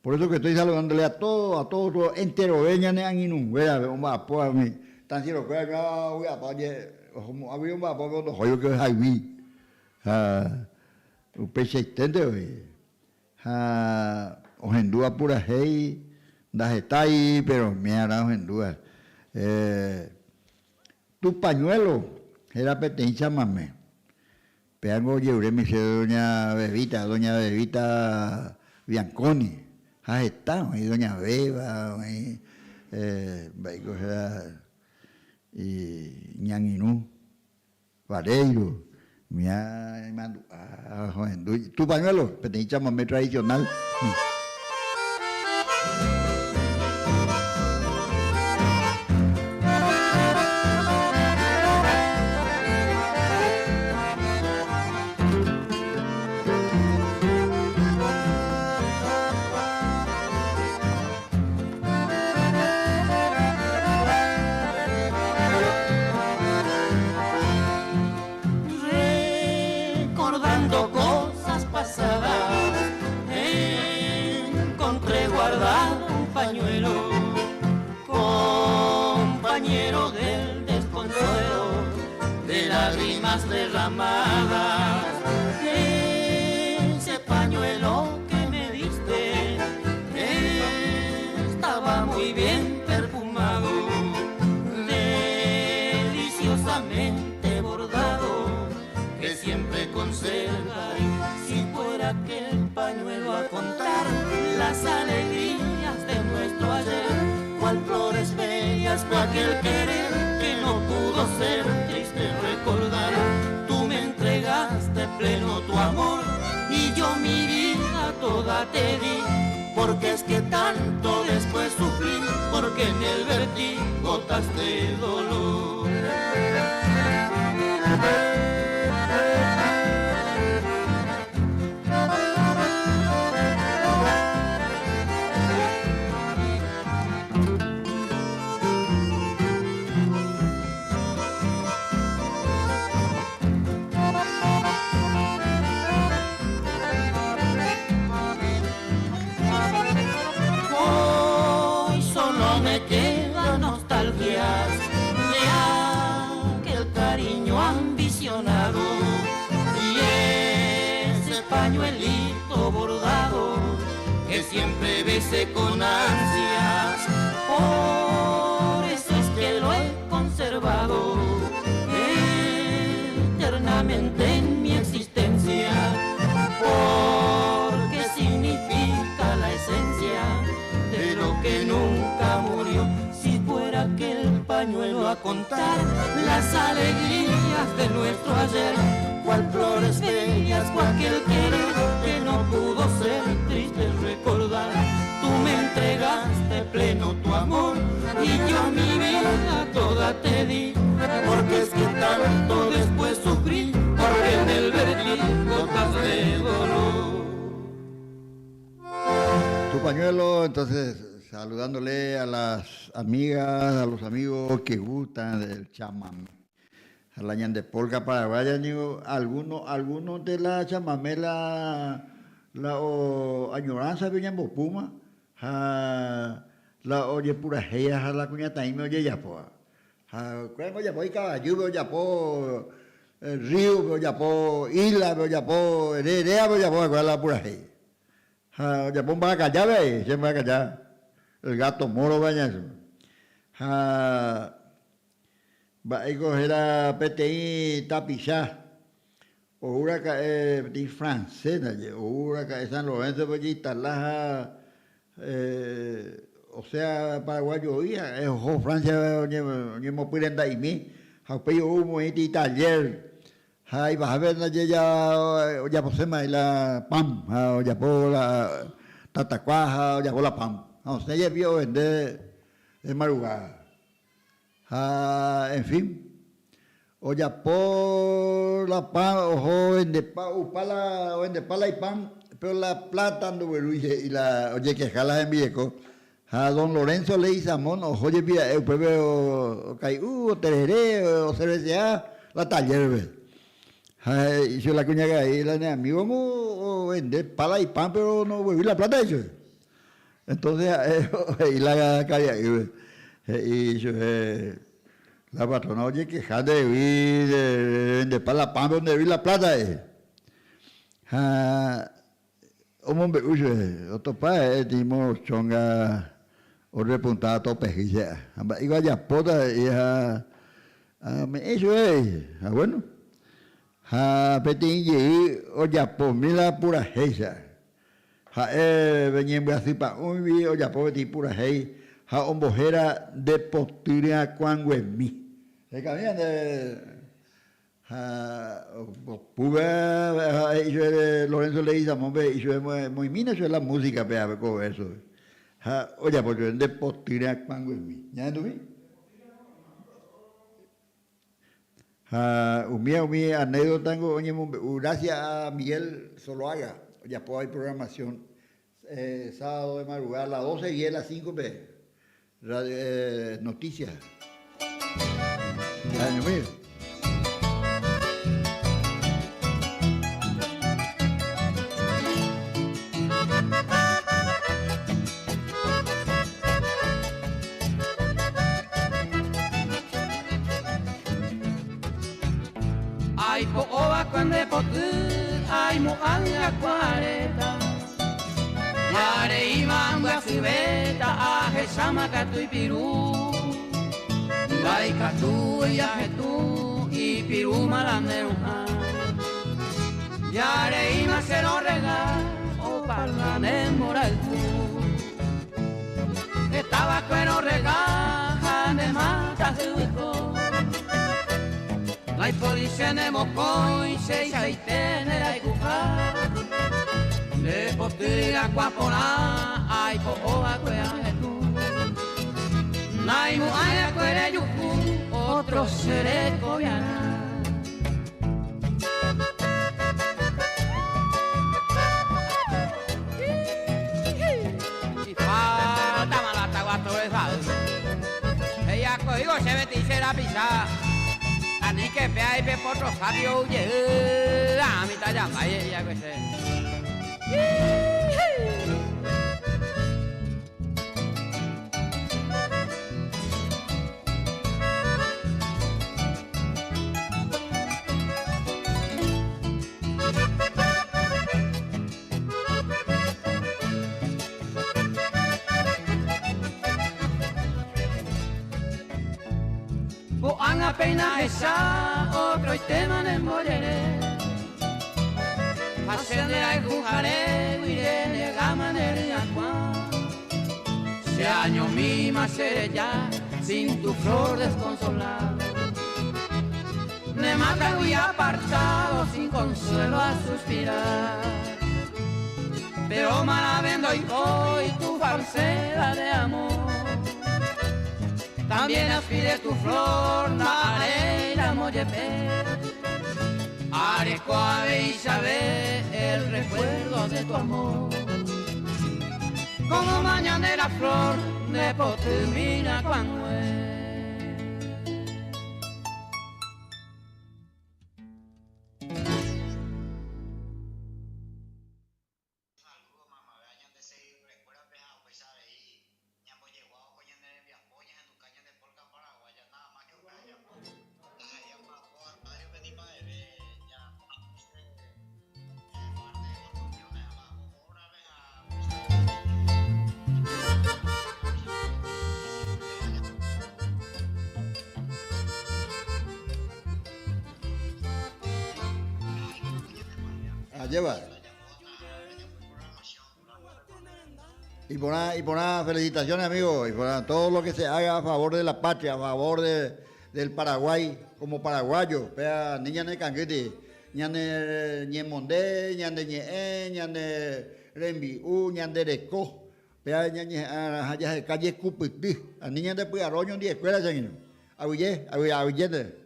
Por eso que estoy saludándole a todos, a todos, todos enterove ñane angirũnguérape omba'apóva umi tansierokuéra kóva ovy'apa ojehomo'ãgui omba'apóva ndohói oke ohayvi ha upeichaiténte voi. Ha ohendúva purahéi ndahetái, péro mearã ohendúva. Tu pañuelo héra peteĩ chamame. Péango ojerure che doña Bebita, doña Bebita Bianconi. Ha heta oĩ doña Beba, oĩ mba'éiko héra iñangirũ. Vareiro, umía imandu'a ohendu Tu pañuelo, peteĩ chamame tradicional.
Recordando cosas pasadas, encontré guardado un pañuelo, compañero del desconsuelo, de lágrimas derramadas. Ese pañuelo que me diste estaba muy bien perfumado, deliciosamente bordado, que siempre conservaré. Si fuera aquel pañuelo a contar las alegrías de nuestro ayer, cual flores bellas fue aquel querer que no pudo ser triste recordar. Tú me entregaste pleno tu amor y yo mi vida toda te di. Porque es que tanto después sufrí, porque en el vertí gotas de dolor. Hoy solo me quedan nostalgias de aquel cariño ambicionado y ese pañuelito bordado que siempre besé con ansias. Por eso es que lo he conservado eternamente en mi existencia, porque significa la esencia de lo que nunca murió. Si fuera aquel pañuelo a contar las alegrías de nuestro ayer, cual flores bellas fue aquel querer que no pudo ser triste recordar. Tú me entregaste pleno tu amor y yo mi vida toda te di, porque es que tanto después sufrí, porque en el vertí gotas de dolor.
Tu pañuelo, entonces, saludándole a las amigas, a los amigos que gustan del chamamé. Ha la ñande polka paraguaya ningo alguno, alguno de la chamamé la, la o añoranza pe ñambopúma ha la ojepurahéia ha la kuñataĩme ojejapóva. Ha upéva ojapo ikavajúpe, ojapo ríope, ojapo íslape, ojapo eréape ojapo va'ekue la purahéi. Ha ojapo mbarakajápe avei, che mbarakaja el gato moro-pe añae chupe. Ha mba'éiko héra peteĩ tapicha. Ou raka'e peteĩ francés ndaje, ou raka'e San Lorenzo-pe ojeitala ha osea paraguayo voi ha'e oho Francia-pe oñemopyrenda'imi ha upéi ou omoĩti italler ha ipahápe ndaje ja ojaposéma la pan ha ojapo la tatakua ha ojapo la pan ha osẽ jepi ovende de madrugada. Ha en fin, ojapo la pan, oho ovendepa, oupa la, ovendepa la ipan, pero la plata ndoguerúi he'i la ojekeha la hembireko. Ha don Lorenzo Leguizamón oho jepi ra'e upépe okai'u, oterere, ocervecea la taller-pe. Ha he'i chupe la kuñakarai, la ne amigo-ngo ovendepa la ipan pero ndoguerúi la plata he'i chupe. Entonces ha'e he'i la karia'ýpe, he'i chupe, La patrona ojekeha ndehegui revendepa la pan-pe ondehegui la plata, he'i. Ha omombe'u chupe, otopa he'i peteĩ morochónga orrepuntáva topehy che ha. Ha mba'éiko ajapóta, he'i, ha ame'ẽ chupe, he'i. Ha bueno, ha peteĩ jey ojapomi la purahéicha. Ha'e pe ñembyasy pa'ũgui ojapo peteĩ purahéi ha ombohéra nde poty ryakuãnguemi. Hekavía nde ha opúpe ha he'i chupe Lorenzo Leguizamón-pe he'i chupe moĩmína chupe la música pe ave ko verso-pe ha ojapo chupe nde poty ryakuãnguemi. Ñahendumi? Ha umíva umi anécdota-ngo oñemombe'u gracias a Miguel Soloaga ojapóva iprogramación sábado de madrugada a las 12 y a las 5 pe radio noticias. Ñahendu.
Aipo'óva nde poty aimo'ãnga kuareta Jareíma ambyasyvéta ahecháma katu ipiru Ndaikatúi ahetũ ipirúma la nde ru'ã Jareíma che rorrega opa la ne mborayhu Heta va'ekue rorrega ha ne mata hyvyko. Ndaipóri che ne mokõi cheichaite ne rayhuha. Nde poty ryakuã porã aipo'o va'ekue ahetũ. Naimo'ãi va'ekue rejuhu ótro che rekoviarã. Ko'ág̃a péina ahecha otroitéma nembojere Ha che nderayhuharégui renegáma ne ryakuã Che añomíma che reja sin tu flor desconsolado Ne mátagui apartado sin consuelo a suspirar Pero marave ndoikói tu falsedad de amor También aspiré tu flor nda'aréiramo jepe Areko avei chave el recuerdo de tu amor Como mañanera flor nde potymi ryakuãngue.
Saludo maymave a ñande seguidorekuérape ha upéicha avei ñambojeguávo ko ñane rembiapo ñahenduka ñande polka paraguaya nada más que upe jajapo ndaha'éi amba'apo rádiope ni mba'eve ñamba'apo parte de construcción amba'apo obra-pe ha upéicha avei.
Ajépa. Iporã, iporã, felicitaciones amigo, iporã todo lo que se haga a favor de la patria, a favor de, del Paraguay como paraguayo, péa ni ñane kangýti, ñane ñemonde, ñane ñe'ẽ, ñane rembi'u, ñande reko, péa ñañeha'ã ha jaheka jekupyty, ani ñande py'aro oñondive-kuéra che angirũ. Aguyje, aguyjénte.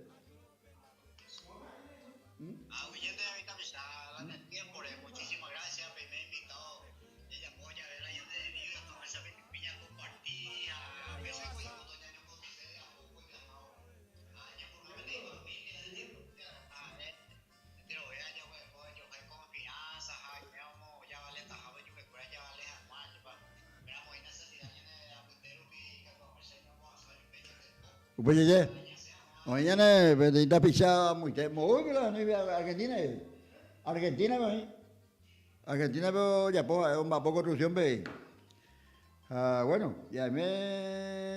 Upe jeje, oĩ ñane peteĩ tapicha amoite, moõgui la oĩ Argentina he'i. Argentina-pe oĩ. Argentina-pe ojapo ha'e omba'apo construcción-pe he'i. Ha bueno, jaime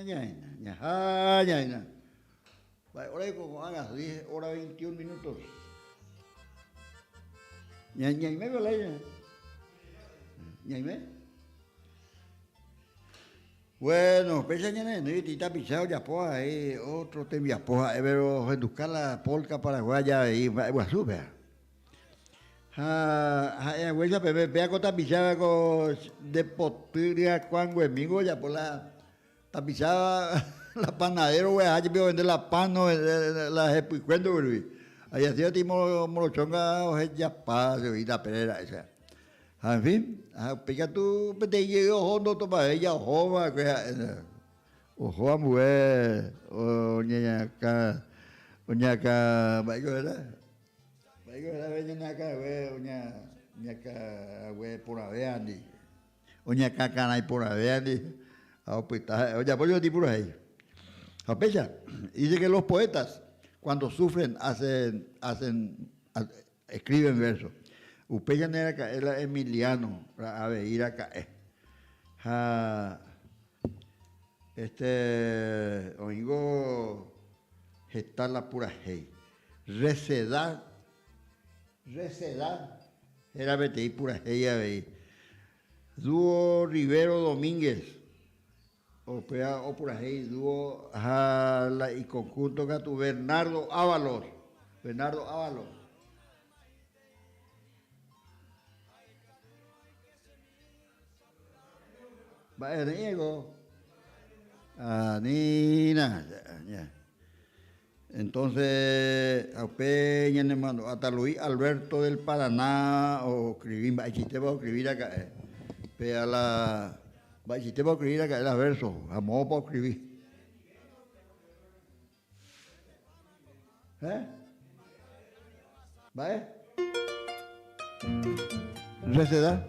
ñaína, ñaha ñaína. Mba'e hora piko ko'ág̃a? Diez hora veintiún minutos. Ñaime pe la ñaime. Bueno, péicha ñanerenói peteĩ tapicha ojapo avei ótro tembiapo ha'e péro ohenduka la polka paraguaya avei mba'eguasúpe. Ha ha'e haguéicha peve péa ko tapicha ko nde poty ryakuãnguemígo ojapo la tapicha la panadero gue'aha jepi ovende la pan la hepykue ndoguerúi. Ahí así morochónga ohejapa chugui tapére ra'e che. Ha en fin, ha upéi katu peteĩ jey oho ndotopavéi ja oho va'ekue ha'e, oho ambue oñeñakã, oñakã, mba'éiko héra? Mba'éiko héra pe ñaneakã hague, oñakã hague porãvéandi, oñakã karãi porãvéandi ha opyta ha'e, ojapo jepi purahéi. Ha upéicha, dice que los poetas cuando sufren hacen, hacen, Escriben verso. Upe ñane raka'e la Emiliano avei raka'e. Ha este oĩngo heta la purahéi. Receda, Receda héra peteĩ purahéi avei. Dúo Rivero Domínguez, upéva opurahéi dúo ha la iconjunto katu Bernardo Ávalos, Bernardo Ávalos. Mba'e re'ẽko? Anína. Entonces, ha upe ñanemandu'áta Luis Alberto del Paraná oescribi, mba'eichaitépa oescribi raka'e, pe a la mba'eichaitépa oescribi raka'e la verso, ha moõpa oescribi. Eh? Mba'e? Receda.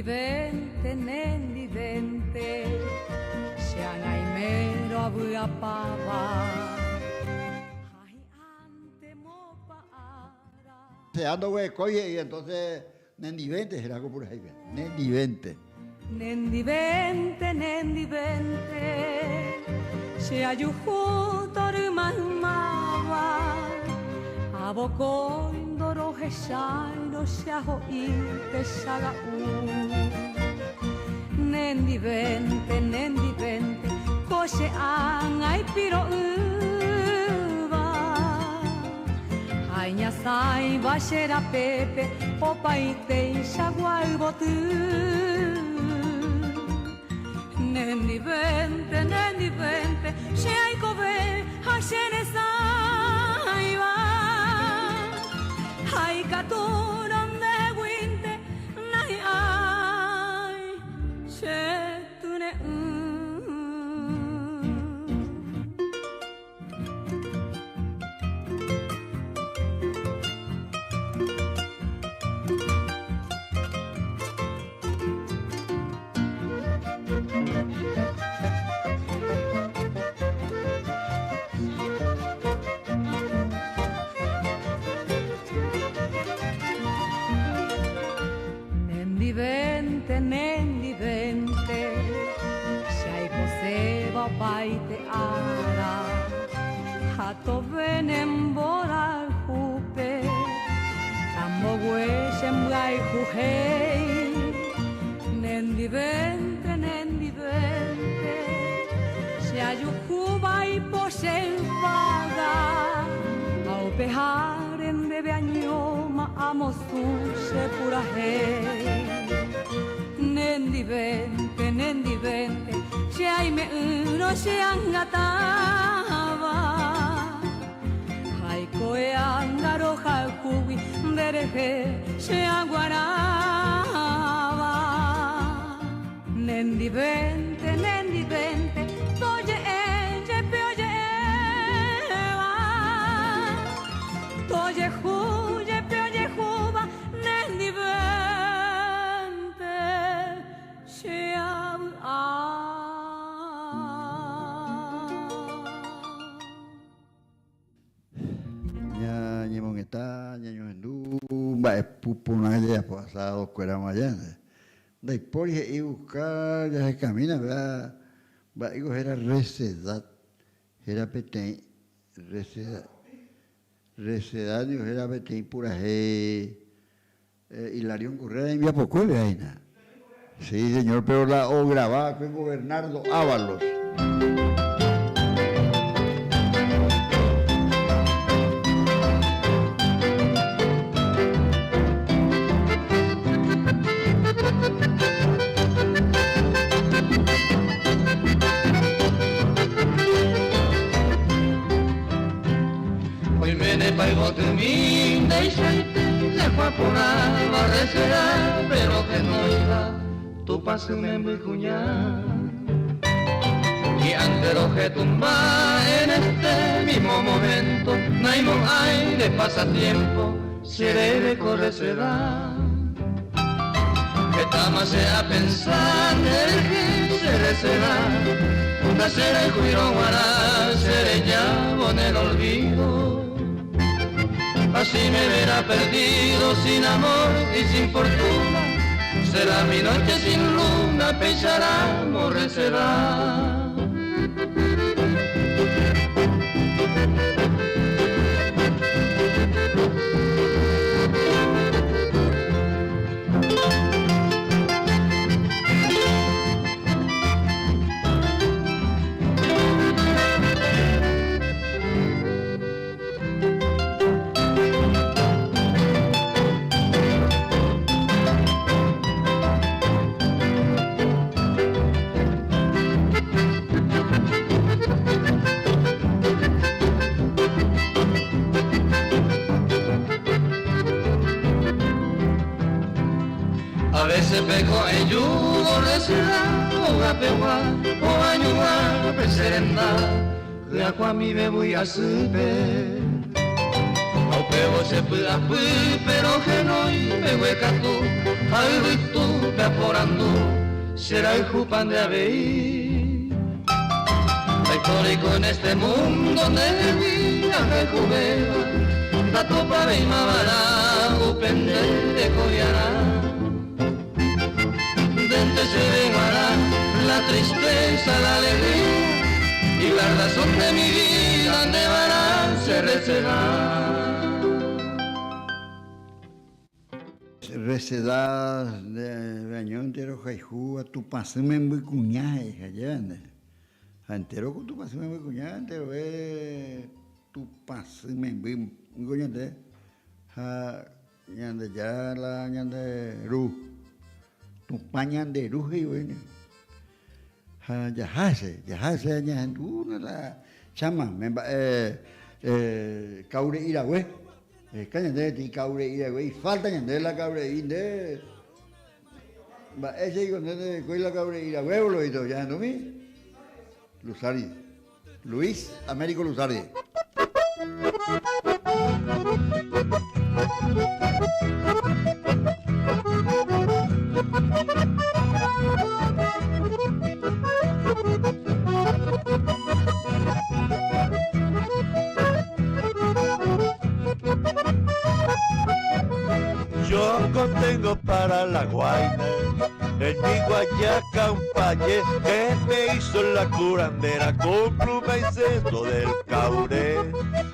Nendivénte, nendivénte, che ag̃aimérõ avy'apáva ha hi'ãnte mopa ára.
Che ndoguerekói he'i entonces nendivénte héra ko purahéipe, nendivénte.
Nendivénte, nendivénte, che ajuhu tory maymáva, avokói ndorohecháirõ che aho'i techaga'u. Nendivénte, nendivénte, ko che ág̃a ipiro'ýva, ha iñasãiva che rapépe opaiteichagua yvoty. Nendivénte, nendivénte, che aikove ha che resãiva, ha ikatúrõ ndeheguínte nahi'ãi che tyre'ỹ. opaite ára ha tove ne mborayhúpe tambogue che mbyayhu héi nendivénte nendivénte che ajuhúva ipo che yvága ha upeháre ndéve añóma amosũ che purahéi. Nendivénte, nendivénte, che aime'ỹrõ che angatáva. Jaikoe anga rohayhúgui nderehe che aguaráva. Nendivénte, nendivénte, toje'e jepe oje'éva. Tojehu jepe ojehúva nendivénte che avy'a.
Ñañemongeta, ñañohendu mba'epu porã jajapo asado kuérama aja. Ndaipóri he'i buscar jahekamína péva mba'éiko héra resedad, héra peteĩ resedad. Resedad niko héra peteĩ purahéi Hilarión Correa rembiapokue péva hína. Sí señor, pero la ograva va'ekue ko Bernardo Ávalos.
Oiménepa yvotymi ndeichaite hyakuã porãva resera pero henóiva Tupãsy memby kuña. Hi'ãnte rohetumba en este mismo momento naimo'ãi de pasatiempo che rereko resera. Hetáma che apensa nderehe che resera ndacherayhuirõ g̃uarã che rejávo en el olvido. Así me verá perdido sin amor y sin fortuna será mi noche sin luna péicharamo resera. A veces pe ko'ẽjúvo resera ogapegua oañuã pe che renda hyakuãmi vevúi asýpe. Ha upévo che py'apy péro henói mbeguekatu ha yvytu pe aporandu che rayhúpa nde avei. Ndaipóriko en este mundo ndehegui ahayhuvéva, ndatopavéima va'erã upe nde rekoviarã. Ndénte chéve g̃uarã la tristeza, la alegría y la razón de mi vida nde va'erã che reseda.
Reseda nde añónte rohayhúva Tupãsy memby kuña he'iha jéva nde. Ha entéro ko Tupãsy memby kuña enterove Tupãsy memby niko ñande ha Ñandejára la ñande Ru. Tupã ñande Ru he'i voi niko. Ha jaha hese, jaha hese ñahendúna la chamame mba'e kaure'i rague. Eheka ñande peteĩ kaure'i rague, ifalta ñande la kaure'i nde. Mba'éicha piko nde nderekói la kaure'i rague boloito, ñahendúmi? Luzardi. Luis Américo Luzardi.
Yo contengo para la guayna.
En mi guayaca un paye que me hizo la curandera con pluma y cesto del cauré.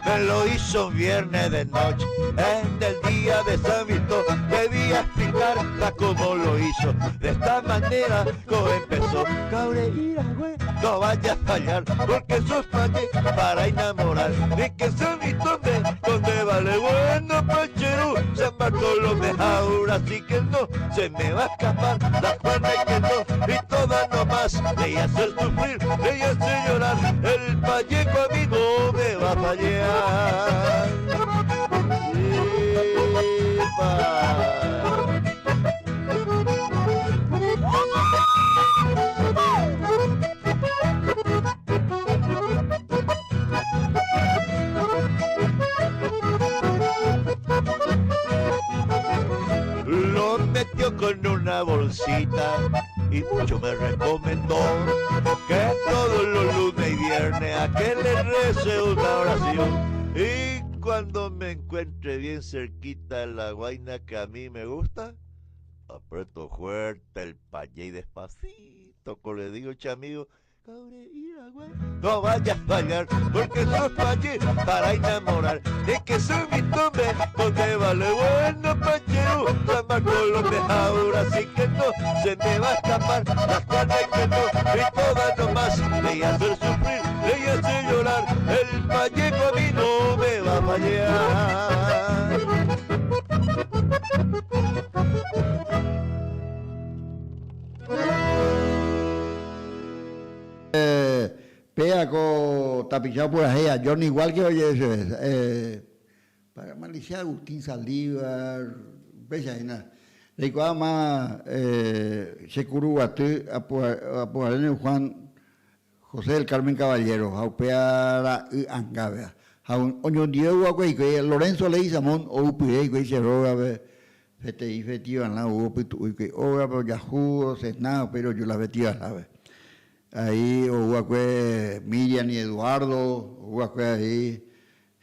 Me lo hizo un viernes de noche, en el día de San Vito. Debía explicar cómo lo hizo. De esta manera como empezó. Caure Iragüe, no vaya a fallar, porque sos paye para enamorar. Ni que San Vito me donde vale bueno Pacheru, San Bartolomé ahora sí que no se me va a escapar la Juana que no, y toda nomás le hace sufrir, le hace llorar, el payeco a mí no me va a fallar. Lo metió con una bolsita y mucho me recomendó que todos los lunes y viernes a que le rece una oración. Y cuando me encuentre bien cerquita de la guaina que a mí me gusta, aprieto fuerte el payé y despacito, como le digo, che amigo, no vayas a fallar, porque sos payé para enamorar. De que soy mi tome, donde vale bueno pachero, San Bartolomé ahora sí que no, se me va a escapar la carne que no, y toda nomás, le hace sufrir, le hace llorar, el payeco a mí no me va a fallar.
Péa ko tapicha opurahéi John igual que oye eh, para malicia Agustín Saldívar, upéicha hína. Reikuaa ma eh, che Kuruguaty apoharéne Juan José del Carmen Caballero ha upéa ra'y anga Ha oñondive oguakue hikuái Lorenzo Leguizamón oupyre hikuái che rógape peteĩ festivalã ou opytu'u hikuái ógape ojahu osena upéi roju la festivalhápe. Ahí ou va'ekue Miriam y Eduardo, ou va'ekue avei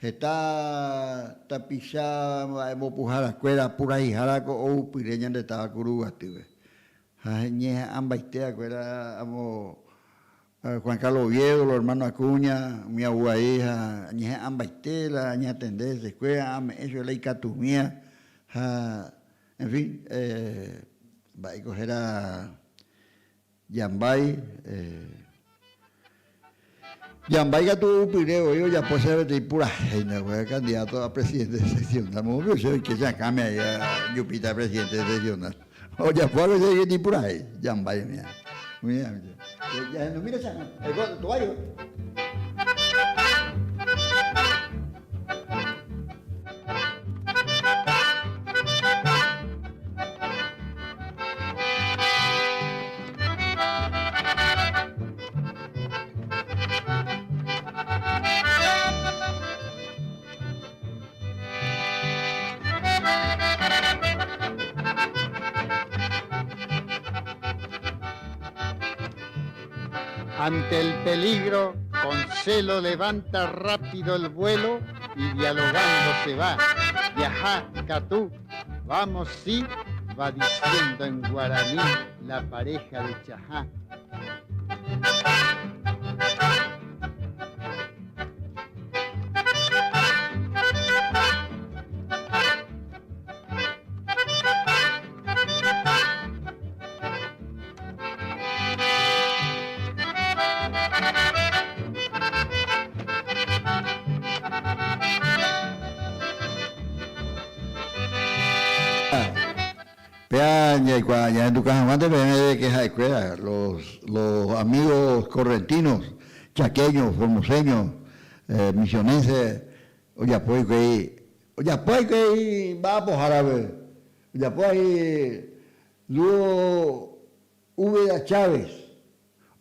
heta tapicha mba'embopuharakuéra, purahihára ko oupyre ñande táva Kuruguatýpe. Ha ñeha'ãmbaite va'ekuéra amo Juan Carlos Oviedo, los hermanos Acuña, umi ou avei ha ñeha'ãmbaite la añatende hesekuéra, ame'ẽ chupe la ikatumía ha en fin, mba'éiko héra Jambái, Jambái katu upyre voi ojapo chéve peteĩ purahéi ndaguéva candidato a presidente seccional. Moõpi che oike che akãme ahí ajupíta presidente seccional. Ojapo hague chéve peteĩ purahéi, Jambái umía. Umía, jahendumíre che akã. Eko, továivo.
Ante el peligro, con celo levanta rápido el vuelo y dialogando se va. Viajá, Catú, vamos sí, va diciendo en guaraní la pareja de Chajá.
Péa jaikuaa ñahenduka hag̃uánte peẽme de que ha'ekuéra los los amigos correntinos, chaqueños, formoseños, misionenses ojapo hikuái ojapo hikuái mba'apohárape ojapo ahí dúo Úbeda Chávez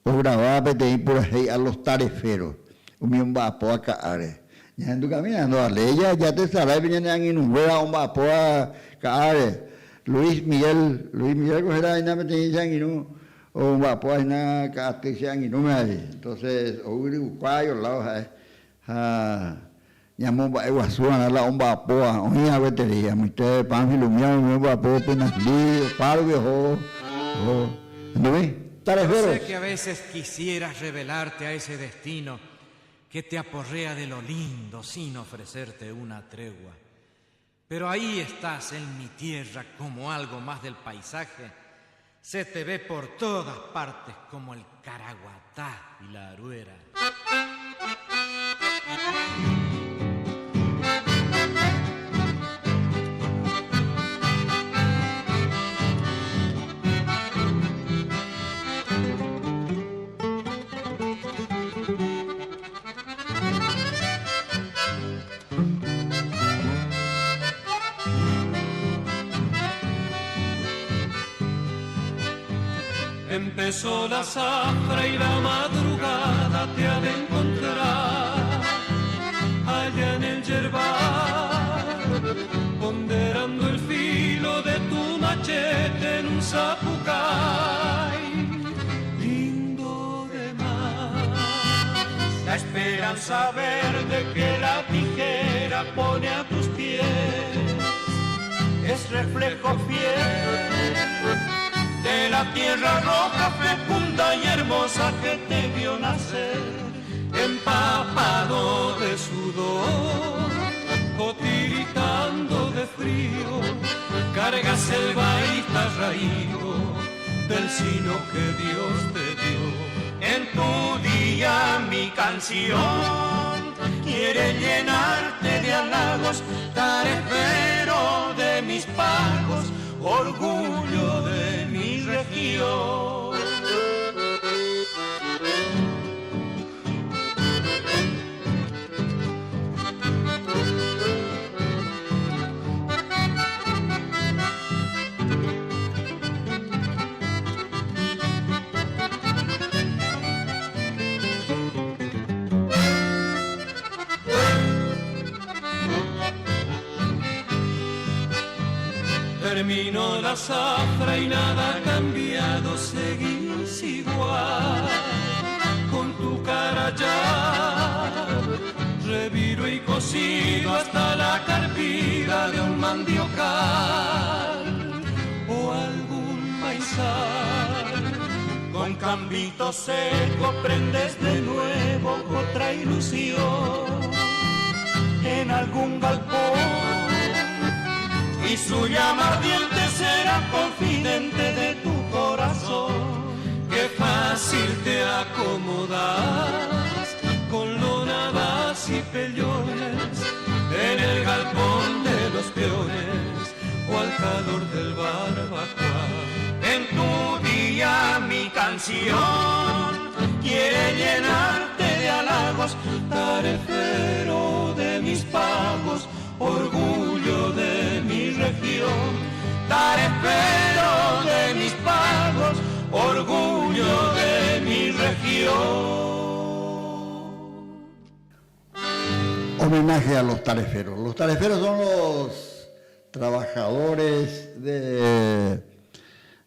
ograva peteĩ purahéi a los tareferos, umi omba'apóva ka'áre. Ñahendukamína, ndovaléi jatesaráipe ñane angirũnguéra omba'apóva ka'áre. Luis Miguel, Luis Miguel ko héra hína peteĩ che angirũ omba'apóva hína ka'aty che angirũme avei. Entonces ou yryvukuái oláo ha'e ha Ñamomba'eguasuva'erã la omba'apóva oĩ hagueterei. Amoite Pánfilo umíva umi omba'apo pynandi opárupi oho. Oh, ¿Entendés?
Yo sé que a veces quisieras revelarte a ese destino que te aporrea de lo lindo sin ofrecerte una tregua. Pero ahí estás en mi tierra como algo más del paisaje. Se te ve por todas partes como el caraguatá y la aruera. Empezó la zafra y la madrugada te ha de encontrar allá en el yerbal, ponderando el filo de tu machete en un zapucay, lindo de más. La esperanza verde que la tijera pone a tus pies es reflejo fiel de la tierra roja, fecunda y hermosa que te vio nacer, empapado de sudor, o tiritando de frío, cargas el baita raído del sino que Dios te dio. En tu día mi canción quiere llenarte de halagos, tarefero de mis pagos, orgullo de mi región. Terminó la zafra y nada ha cambiado, seguís igual, con tu cara ya reviro y cocido hasta la carpida de un mandiocal o algún maizal. Con cambito seco prendes de nuevo otra ilusión en algún galpón y su llama ardiente será confidente de tu corazón. Qué fácil te acomodas con lonadas y pellones en el galpón de los peones o al calor del barbacoa. En tu día mi canción quiere llenarte de halagos, tarefero de mis pagos, orgullo de mi región, tarefero de mis pagos, orgullo de mi región.
Homenaje a los tareferos. Los tareferos son los trabajadores de,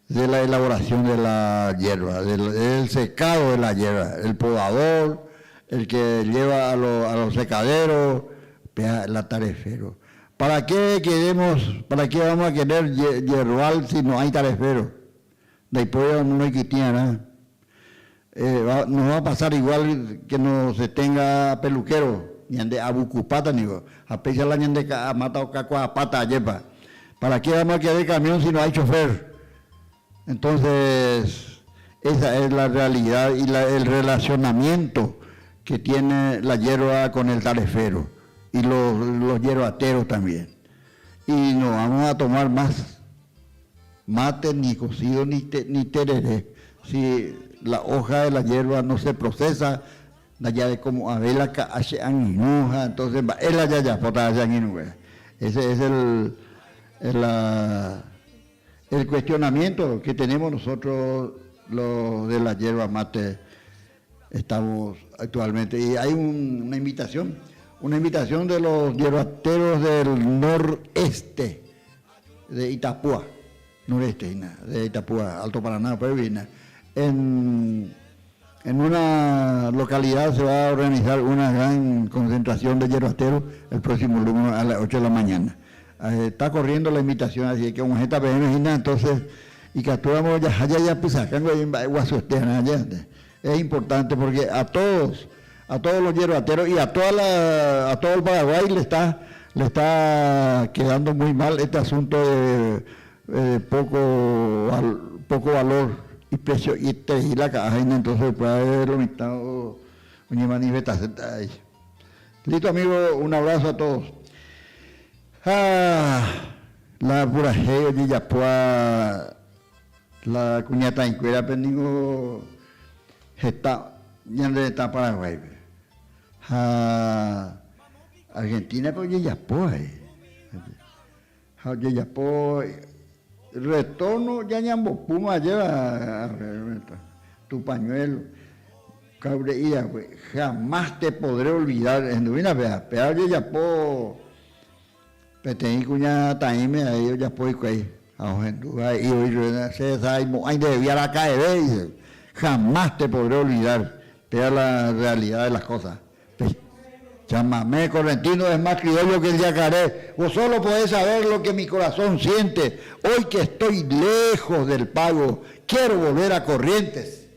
de la elaboración de la hierba, del, del secado de la hierba, el podador, el que lleva a, a los secaderos, la tarefero. ¿Para qué queremos, para qué vamos a querer yerbal si no hay tarefero? De ahí no hay que nada. Eh, nos va a pasar igual que no se tenga peluquero, ni ande abucupata, ni a pesar la ñande mata o cacua pata yepa. ¿Para qué vamos a querer camión si no hay chofer? Entonces, esa es la realidad y el relacionamiento que tiene la hierba con el tarefero y los, los hierbateros también. Y no vamos a tomar más mate, ni cocido, ni, ni tereré. Si la hoja de la hierba no se procesa, allá de como abela entonces él allá ya, Ese es el, el, el cuestionamiento que tenemos nosotros los de la hierba mate estamos actualmente. Y hay una invitación, una invitación de los hierbateros del noreste de Itapúa, noreste de Itapúa, Alto Paraná, Puebla. En, en una localidad se va a organizar una gran concentración de hierbateros el próximo lunes a las 8 de la mañana. Eh, está corriendo la invitación, así que un GTPM, entonces Ikatúramo jaha jajapysakángo mba'e guasueterã jante. Es importante porque a todos, a todos los yerbateros y a toda la, a todo el Paraguay le está, le está quedando muy mal este asunto de, de poco, poco valor y precio y te la caja entonces puede lo mitad oñemanifestación ahí. Listo amigo, un abrazo a todos. Ha la purahéi ojejapóva la kuñataĩkuérape ningo heta ñande retã Paraguáipe. Ha Argentínape ojejapo avei. Ha ojejapo retorno ñañambopúma ajéva tu pañuelo kaure'i hague jamás te podré olvidar ehendumína péva, péva ojejapo peteĩ kuñataĩme avei ojapo hikuái ha ohendúva he'i voi chupe che saimo'ãi ndehegui araka'eve he'i jamás te podré olvidar péva la realidad de las cosas. Chamamé correntino es más criollo que el yacaré. Vos solo podés saber lo que mi corazón siente. Hoy que estoy lejos del pago, quiero volver a Corrientes.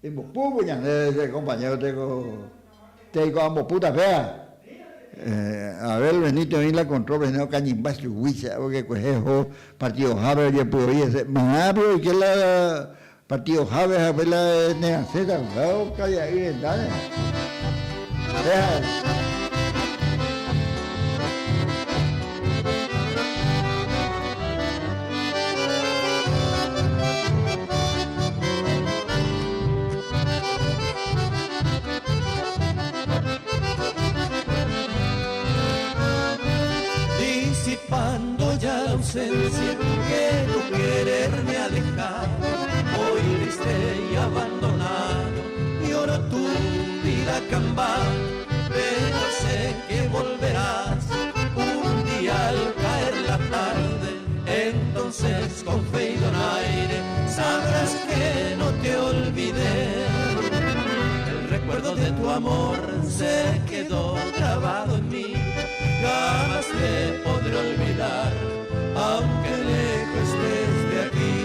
Embopúvo ñande che compañero teko teiko ambopúta péva. Abel Benítez oĩ la control pe okañymba chugui che porque kuehe oho partido hápe ojepy'oi hese. Marã pe oike la Partido hápe ha pe la nerasẽta upéva karia'y rendáre. Péa.
Disipando ya la ausencia que tu querer me ha dejado, hoy triste y abandonado, lloro tu vida camba, pero sé que volverás un día al caer la tarde, entonces con fe y donaire sabrás que no te olvidé. El recuerdo de tu amor se quedó grabado en mí, jamás te podré olvidar, aunque lejos estés de aquí.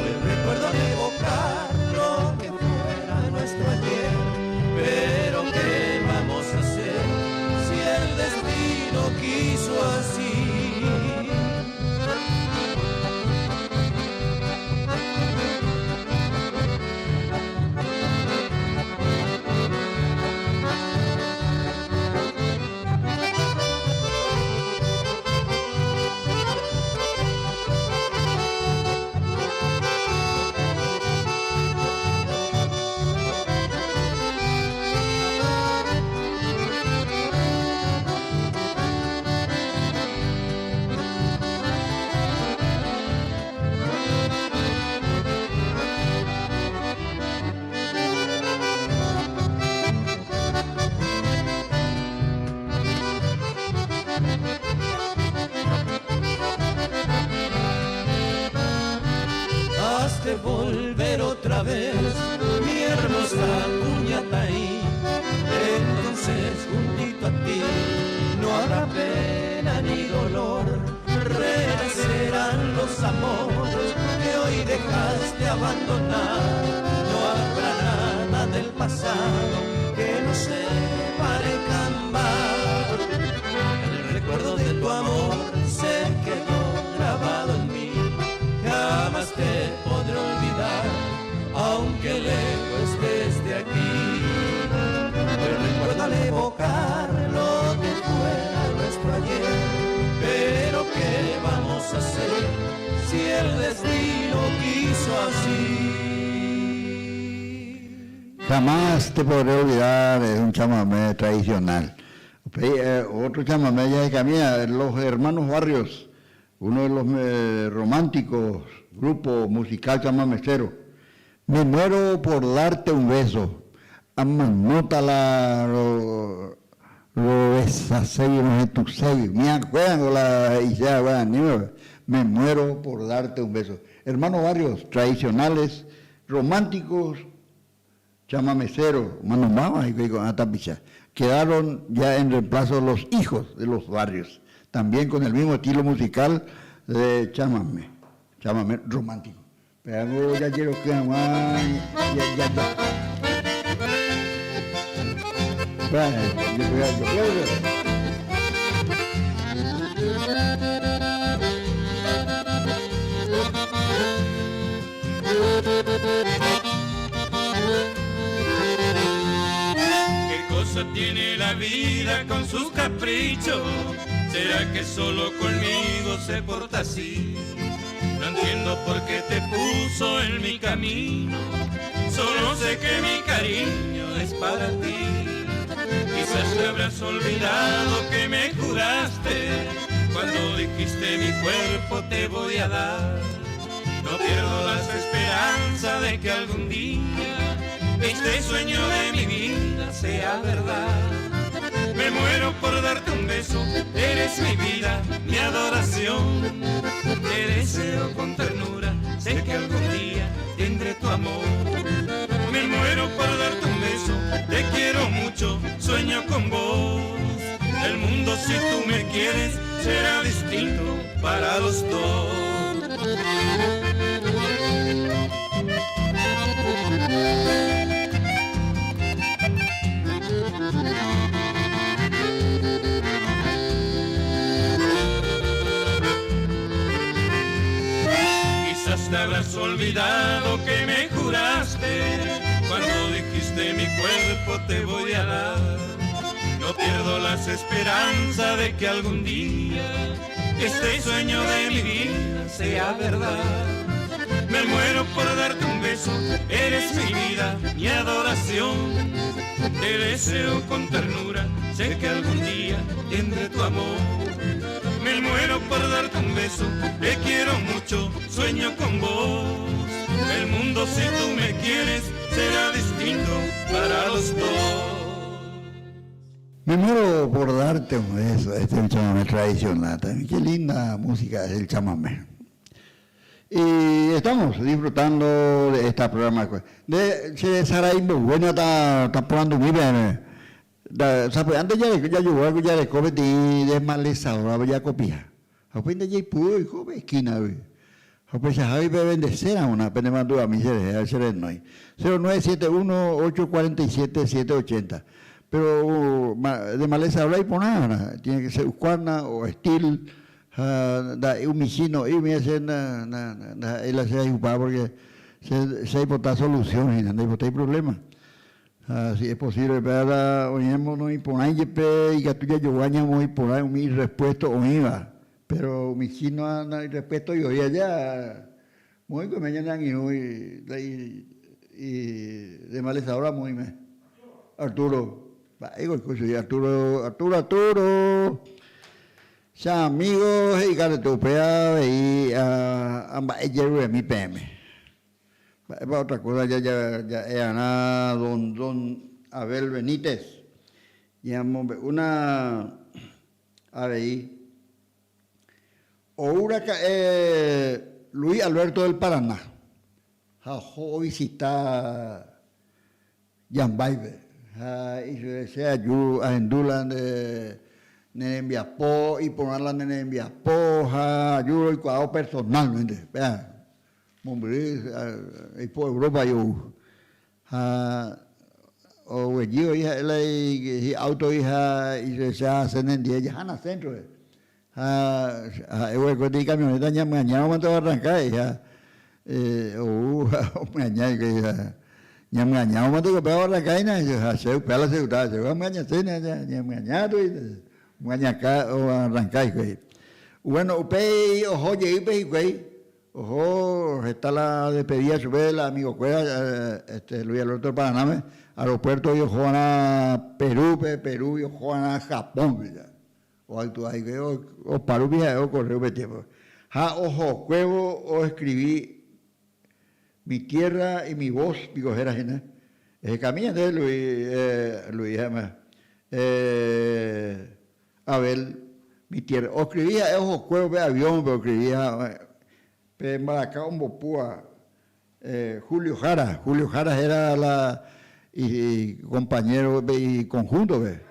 Hoy recuerdo al evocar lo que fuera nuestro ayer, pero ¿qué vamos a hacer si el destino quiso así? Has de volver otra vez, mi hermosa cuñataí. Entonces juntito a ti no habrá pena ni dolor. Renacerán los amores que hoy dejaste abandonar. No habrá nada del pasado que no separe cambar. El recuerdo de tu amor se quedó grabado en mí. Jamás te podré olvidar, aunque lejos estés de aquí. Hoy recuerdo al evocar lo que fuera nuestro ayer. Pero ¿qué vamos a hacer si el destino quiso así?
Jamás te podré olvidar, es un chamamé tradicional. Upéi otro chamamé jahecamíva, Los Hermanos Barrios, uno de los románticos grupo musical chamamecero. Me muero por darte un beso, amanóta la robesaségui rohetũségui. Miakuérango la he'iséva guaraníme, Me muero por darte un beso. Hermanos Barrios, tradicionales, románticos, chamamecero, omanombáva hikuái ko'ã tapicha, quedaron ya en reemplazo los hijos de los barrios, también con el mismo estilo musical de chamamé. Chamamé romántico. Péango jajeroky hag̃ua jaja.
¿Qué cosa tiene la vida con sus caprichos? ¿Será que solo conmigo se porta así? No entiendo por qué te puso en mi camino. Solo sé que mi cariño es para ti. Quizás te habrás olvidado que me juraste cuando dijiste mi cuerpo te voy a dar. No pierdo las esperanzas de que algún día este sueño de mi vida sea verdad. Me muero por darte un beso, eres mi vida, mi adoración. Te deseo con ternura, sé que algún día tendré tu amor. Me muero por darte un beso, te quiero mucho, sueño con vos. El mundo si tú me quieres será distinto para los dos. Quizás te habrás olvidado que me juraste cuando dijiste mi cuerpo te voy a dar. No pierdo las esperanzas de que algún día este sueño de mi vida sea verdad. Me muero por darte un beso, eres mi vida, mi adoración. Te deseo con ternura, sé que algún día tendré tu amor. Me muero por darte un beso, te quiero mucho, sueño con vos. El mundo si tú me quieres será distinto para los dos.
Me muero por darte un beso, este es un chamamé tradicional también. Qué linda música es el chamamé. Y estamos disfrutando de esta programa. De che Sarai mboyve ta ta porandumi peẽme. Sapy'ánte jajogua jareko peteĩ desmalezadora jakopia. Ha upéi ndajaipuru oiko pe esquina-gui. Ha upeichahágui pevendeséramo penemandu'ami cherehe ha cherenói. 0971 847 780. Pero desmalezadora iporã, tiene que ser Husqvarna o Stihl Ha nda'éi umi chino'i umi che ndaha'éi la che ajupa porque che aipota solución hína, ndaipotái problema. Ha si es posible péva la oĩramo noĩporãi jepe ikatu jajogua ñamoĩ porã umi irrespuesto oĩva, pero umi chino irrespuestoi oĩ aja moõiko oime ñane angirũ desmalezadora moĩme. Arturo, mba'éiko oiko chugui Arturo, Arturo, Arturo. Che amigo he'i katuete upéva avei amba'ejeruremi peẽme. Mba'épa otra cosa ja'e'arã don don Abel Benítez? Ñamombe'úna avei ou raka'e Luis Alberto del Paraná ha oho ovisita Jambáipe. Ha ichupe, Che aju ahendu la nde ne rembiapo, iporã la ne rembiapo ha aju roikuaávo personalmente. Péa mombyry aipo Europa-gui ou. Ha oguejy voi ha'e la hi'autogui ha ichupe, Che ahase nendie jahána centro-pe. Ha ha'e oguereko peteĩ camioneta ñamyañávo mante oarranka he'i ha ou ha omyaña hikuái ha ñamyañávo mante upéva oarranka hína ha che upéva la chegustaba che amyañaséne ñamyaña omyañaka oarranka hikuái. Bueno upéi oho jeýpe hikuái oho heta la despedida chupe la amigokuéra este Luis Alberto del Paranáme aeropuerto-gui oho va'erã Perúpe, Perúgui oho va'erã Japónpe. Oactua hikuái opa rupi ha'e okorre upe tiémpope. Ha ohokuévo oeskrivi Mi tierra y mi voz piko héra hína. Ehekami ñande Luis, Luis ha'éma, Abel, Mi tierra. Oskrivi ha'e ohokuévo pe aviónpe oskrivi ha pe mbaraka ombopúva Julio Jara, Julio Jara héra la icompañero pe iconjunto-pe.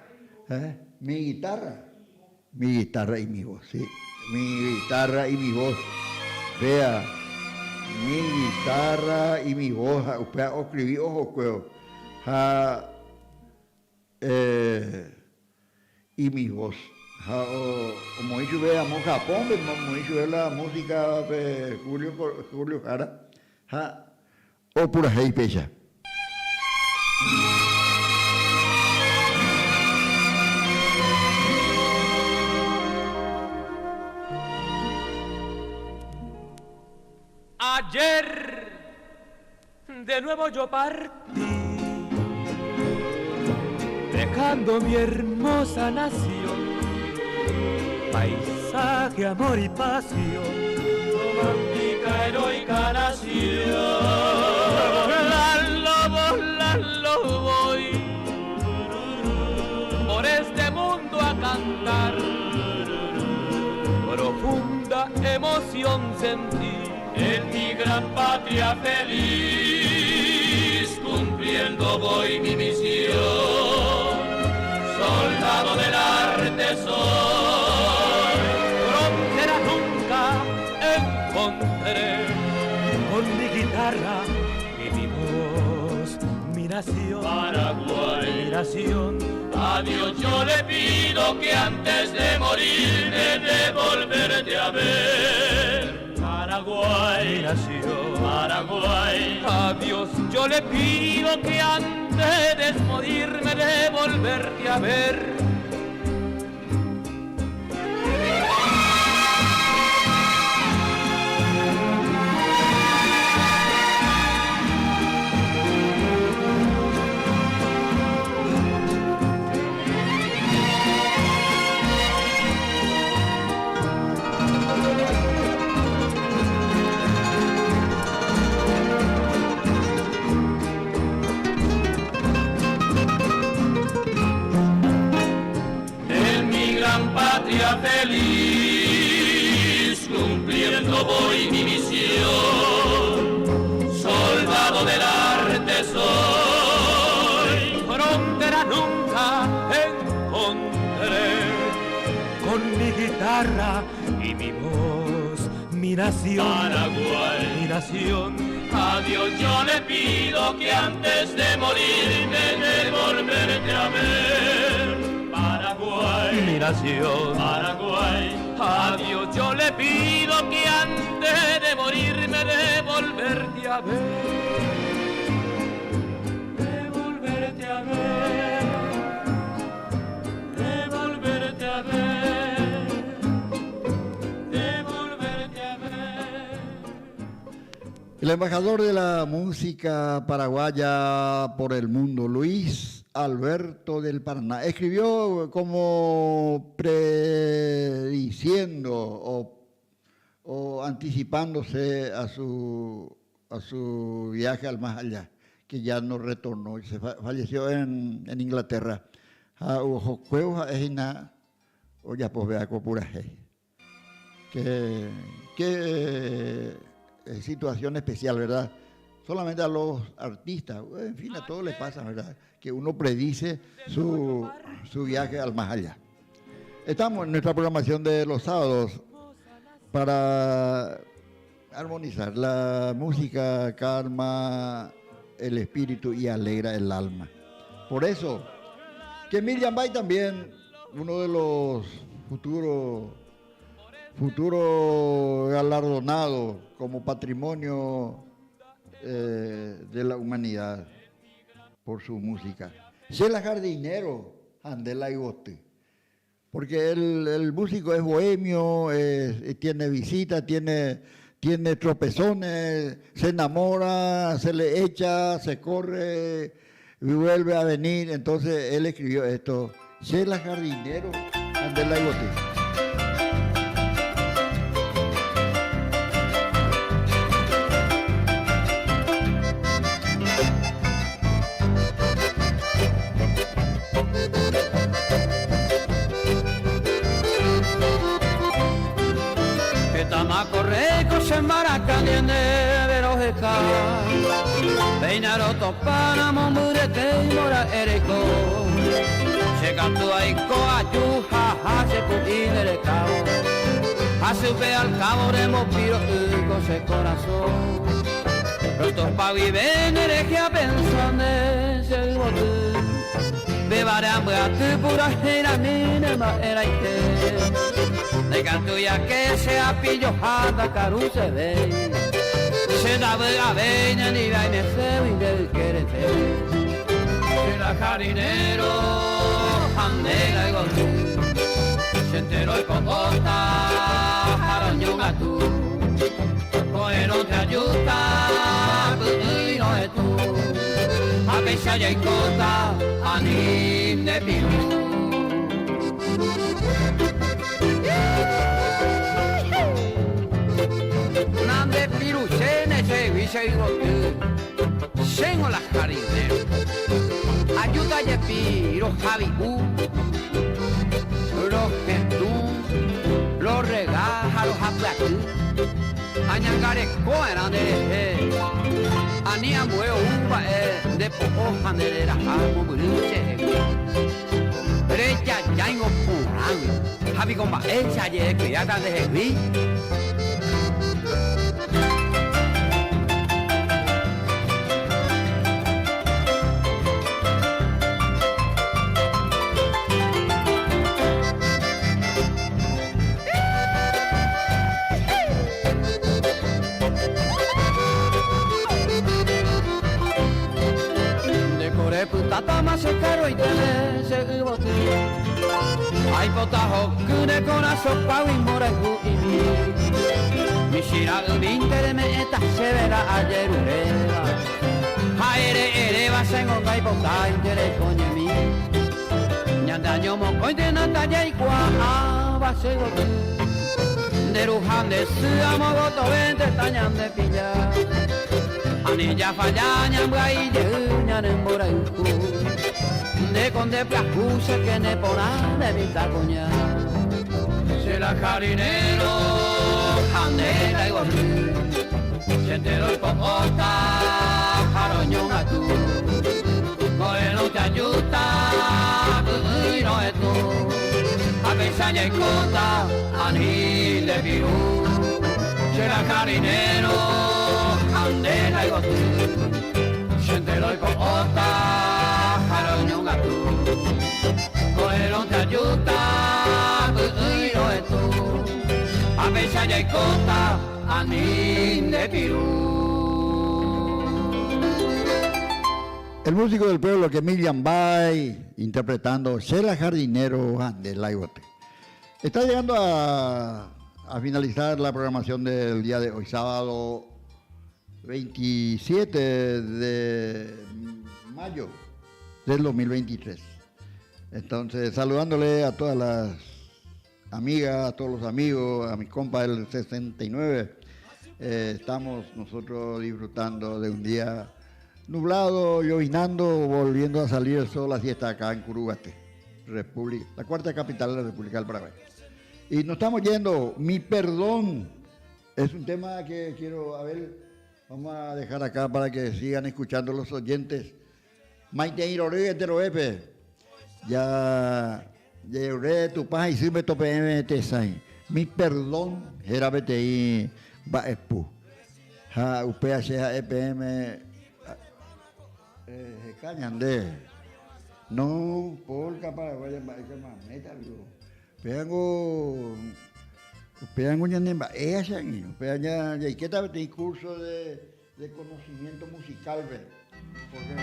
Mi guitarra, mi guitarra y mi voz, sí, mi guitarra y mi voz. Péa. Mi guitarra y mi voz ha upéva oskrivi ohokuévo ha y mi voz ha omoĩ chupe amo Japón-pe omoĩ chupe la música pe Julio Julio Jara ha opurahéi péicha.
Ayer de nuevo yo partí, dejando mi hermosa nación, paisaje, amor y pasión, romántica, heroica nación. La la voy por este mundo a cantar, profunda emoción sentí en mi gran patria feliz, cumpliendo voy mi misión, soldado del arte soy, frontera nunca encontré, con mi guitarra y mi voz, mi nación, Paraguay, mi nación. A Dios yo le pido que antes de morirme de volverte a ver. Paraguay, mi nación, Paraguay. A Dios yo le pido que antes de morirme de volverte a ver. En mi gran patria feliz, cumpliendo voy mi misión, soldado del arte soy, frontera nunca encontré, con mi guitarra y mi voz, mi nación, Paraguay, mi nación. A Dios yo le pido que antes de morirme de volverte a ver. Paraguay, mi nación, Paraguay. A Dios yo le pido que antes de morirme de volverte a ver. De volverte a ver. De volverte a ver. De volverte a ver.
El embajador de la música paraguaya por el mundo, Luis Alberto del Paraná, escribió como prediciendo o anticipándose a su viaje al más allá, que ya no retornó, y se falleció en Inglaterra. Ha ohokuévo ha'e hína ojapove ko purahéi. Qué situación especial, ¿verdad? Solamente a los artistas, en fin, a todos les pasa, ¿verdad? Que uno predice su viaje al más allá. Estamos en nuestra programación de los sábados para armonizar la música, calma el espíritu y alegra el alma. Por eso, que Miriam Bay también, uno de los futuros galardonados como patrimonio de la humanidad por su música. Che la jardinero, Andela Igote, porque el músico es bohemio, tiene visita, tiene tropezones, se enamora, se le echa, se corre, vuelve a venir. Entonces él escribió esto, Che la jardinero, Andela Igote.
ko che korasõ. Rotopa guive ne rehe apensa nde che yvoty. Pévare ambyaty purahéi rami ne mba'erãite. Ndaikatúi ake che apijoha ndakaru chevéi. Che ndavy'avéi nendive aimeségui nde ykerete. Che la jardinero ha nde la yvoty. Chentero oipo'óta ha roñongatu. Ko'ẽrõ te ajúta py'ỹirõ etu. Ha péicha jaikóta ani nde piru. Nande piruchéne chegui che yvoty, chéngo la jardinero. Ajúta jepi rohavi'u, rohetũ, rorrega ha rohapyaty. Añangareko va'erã nde rehe, ani ambue ou mba'e nde po'o ha nde reraha mombyry chehegui. Rejajáingo porãgui, ha piko mba'éicha aje'ekuiáta ndehegui? Nde kore pytátama che karroiteve che yvoty. Aipota hoky ne korasõ kuágui mborayhu imi. Michĩra'ymínte reme'ẽta chéve la ajeruréva. Ha ere eréva chéngo ndaipotáinte reko ñemi. Ñande año mokõinte nandajaikuaáva che yvoty. Nde ru ha nde sy amo gotovénte tañande pilla. Ani jafalla ñambyai jey ñane mborayhu. Ndéko nde pyahu che kene porã nde mitãkuña. Che la jardinero ha nde la yvoty. Chente roipo'óta ha roñongatu. Ko'ẽrõ te ajúta py'ỹirõ etu. Ha péicha jaikóta ani nde piru. Che la jardinero ha nde la yvoty. Chente roipo'óta ha roñongatu. Ko'ẽrõ te ajúta py'ỹirõ etu. Ha péicha jaikóta ani nde piru.
El músico del pueblo que Milian Bay interpretando Che la jardinero ha nde la yvoty. Está llegando a, a finalizar la programación del día de hoy, sábado 27 de mayo del 2023. Entonces, saludándole a todas las amigas, a todos los amigos, a mis compas del 69. Eh, estamos nosotros disfrutando de un día nublado, llovinando, volviendo a salir el sol, así está acá en Curuguaty, República, la cuarta capital de la República del Paraguay. Y nos estamos yendo, mi perdón es un tema que quiero, a ver, vamos a dejar acá para que sigan escuchando los oyentes. Maitei rory enterovépe, ja jerure Tupã ha isýpe tope'ẽve tesãi. Mi perdón héra peteĩ mba'epu. Ha upéva che ha'e peẽme reheka ñande. No, polka paraguaya mba'éicha maméta piko. Upévango upévango ñane mba'e acha'i. Upéva jaikéta peteĩ curso de de conocimiento musical-pe. Porque.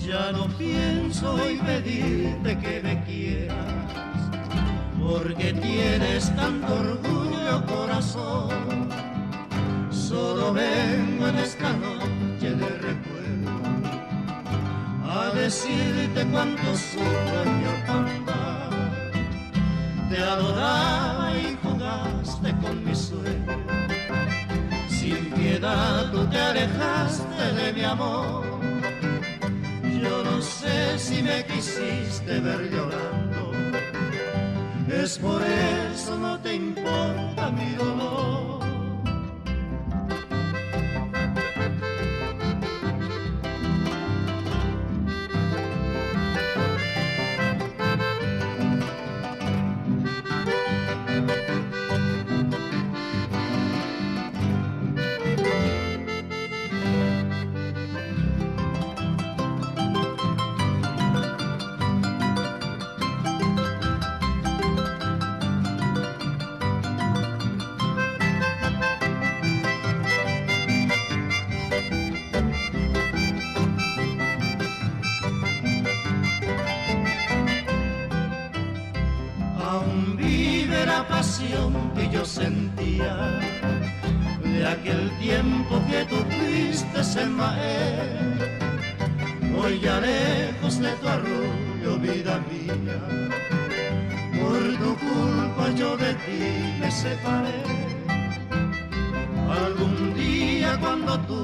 Ya no pienso hoy pedirte que me quieras, porque tienes tanto orgullo, corazón. Solo vengo en esta noche de recuerdo a decirte cuánto sufro en mi orfandad. Te adoraba y jugaste con mi sueño. Sin piedad tú te alejaste de mi amor. Yo no sé si me quisiste ver llorando. Es por eso no te importa mi dolor. Aún vive la pasión que yo sentía de aquel tiempo que tú fuiste en Mael. Hoy ya lejos de tu arrullo, vida mía, por tu culpa yo de ti me separé. Algún día cuando tú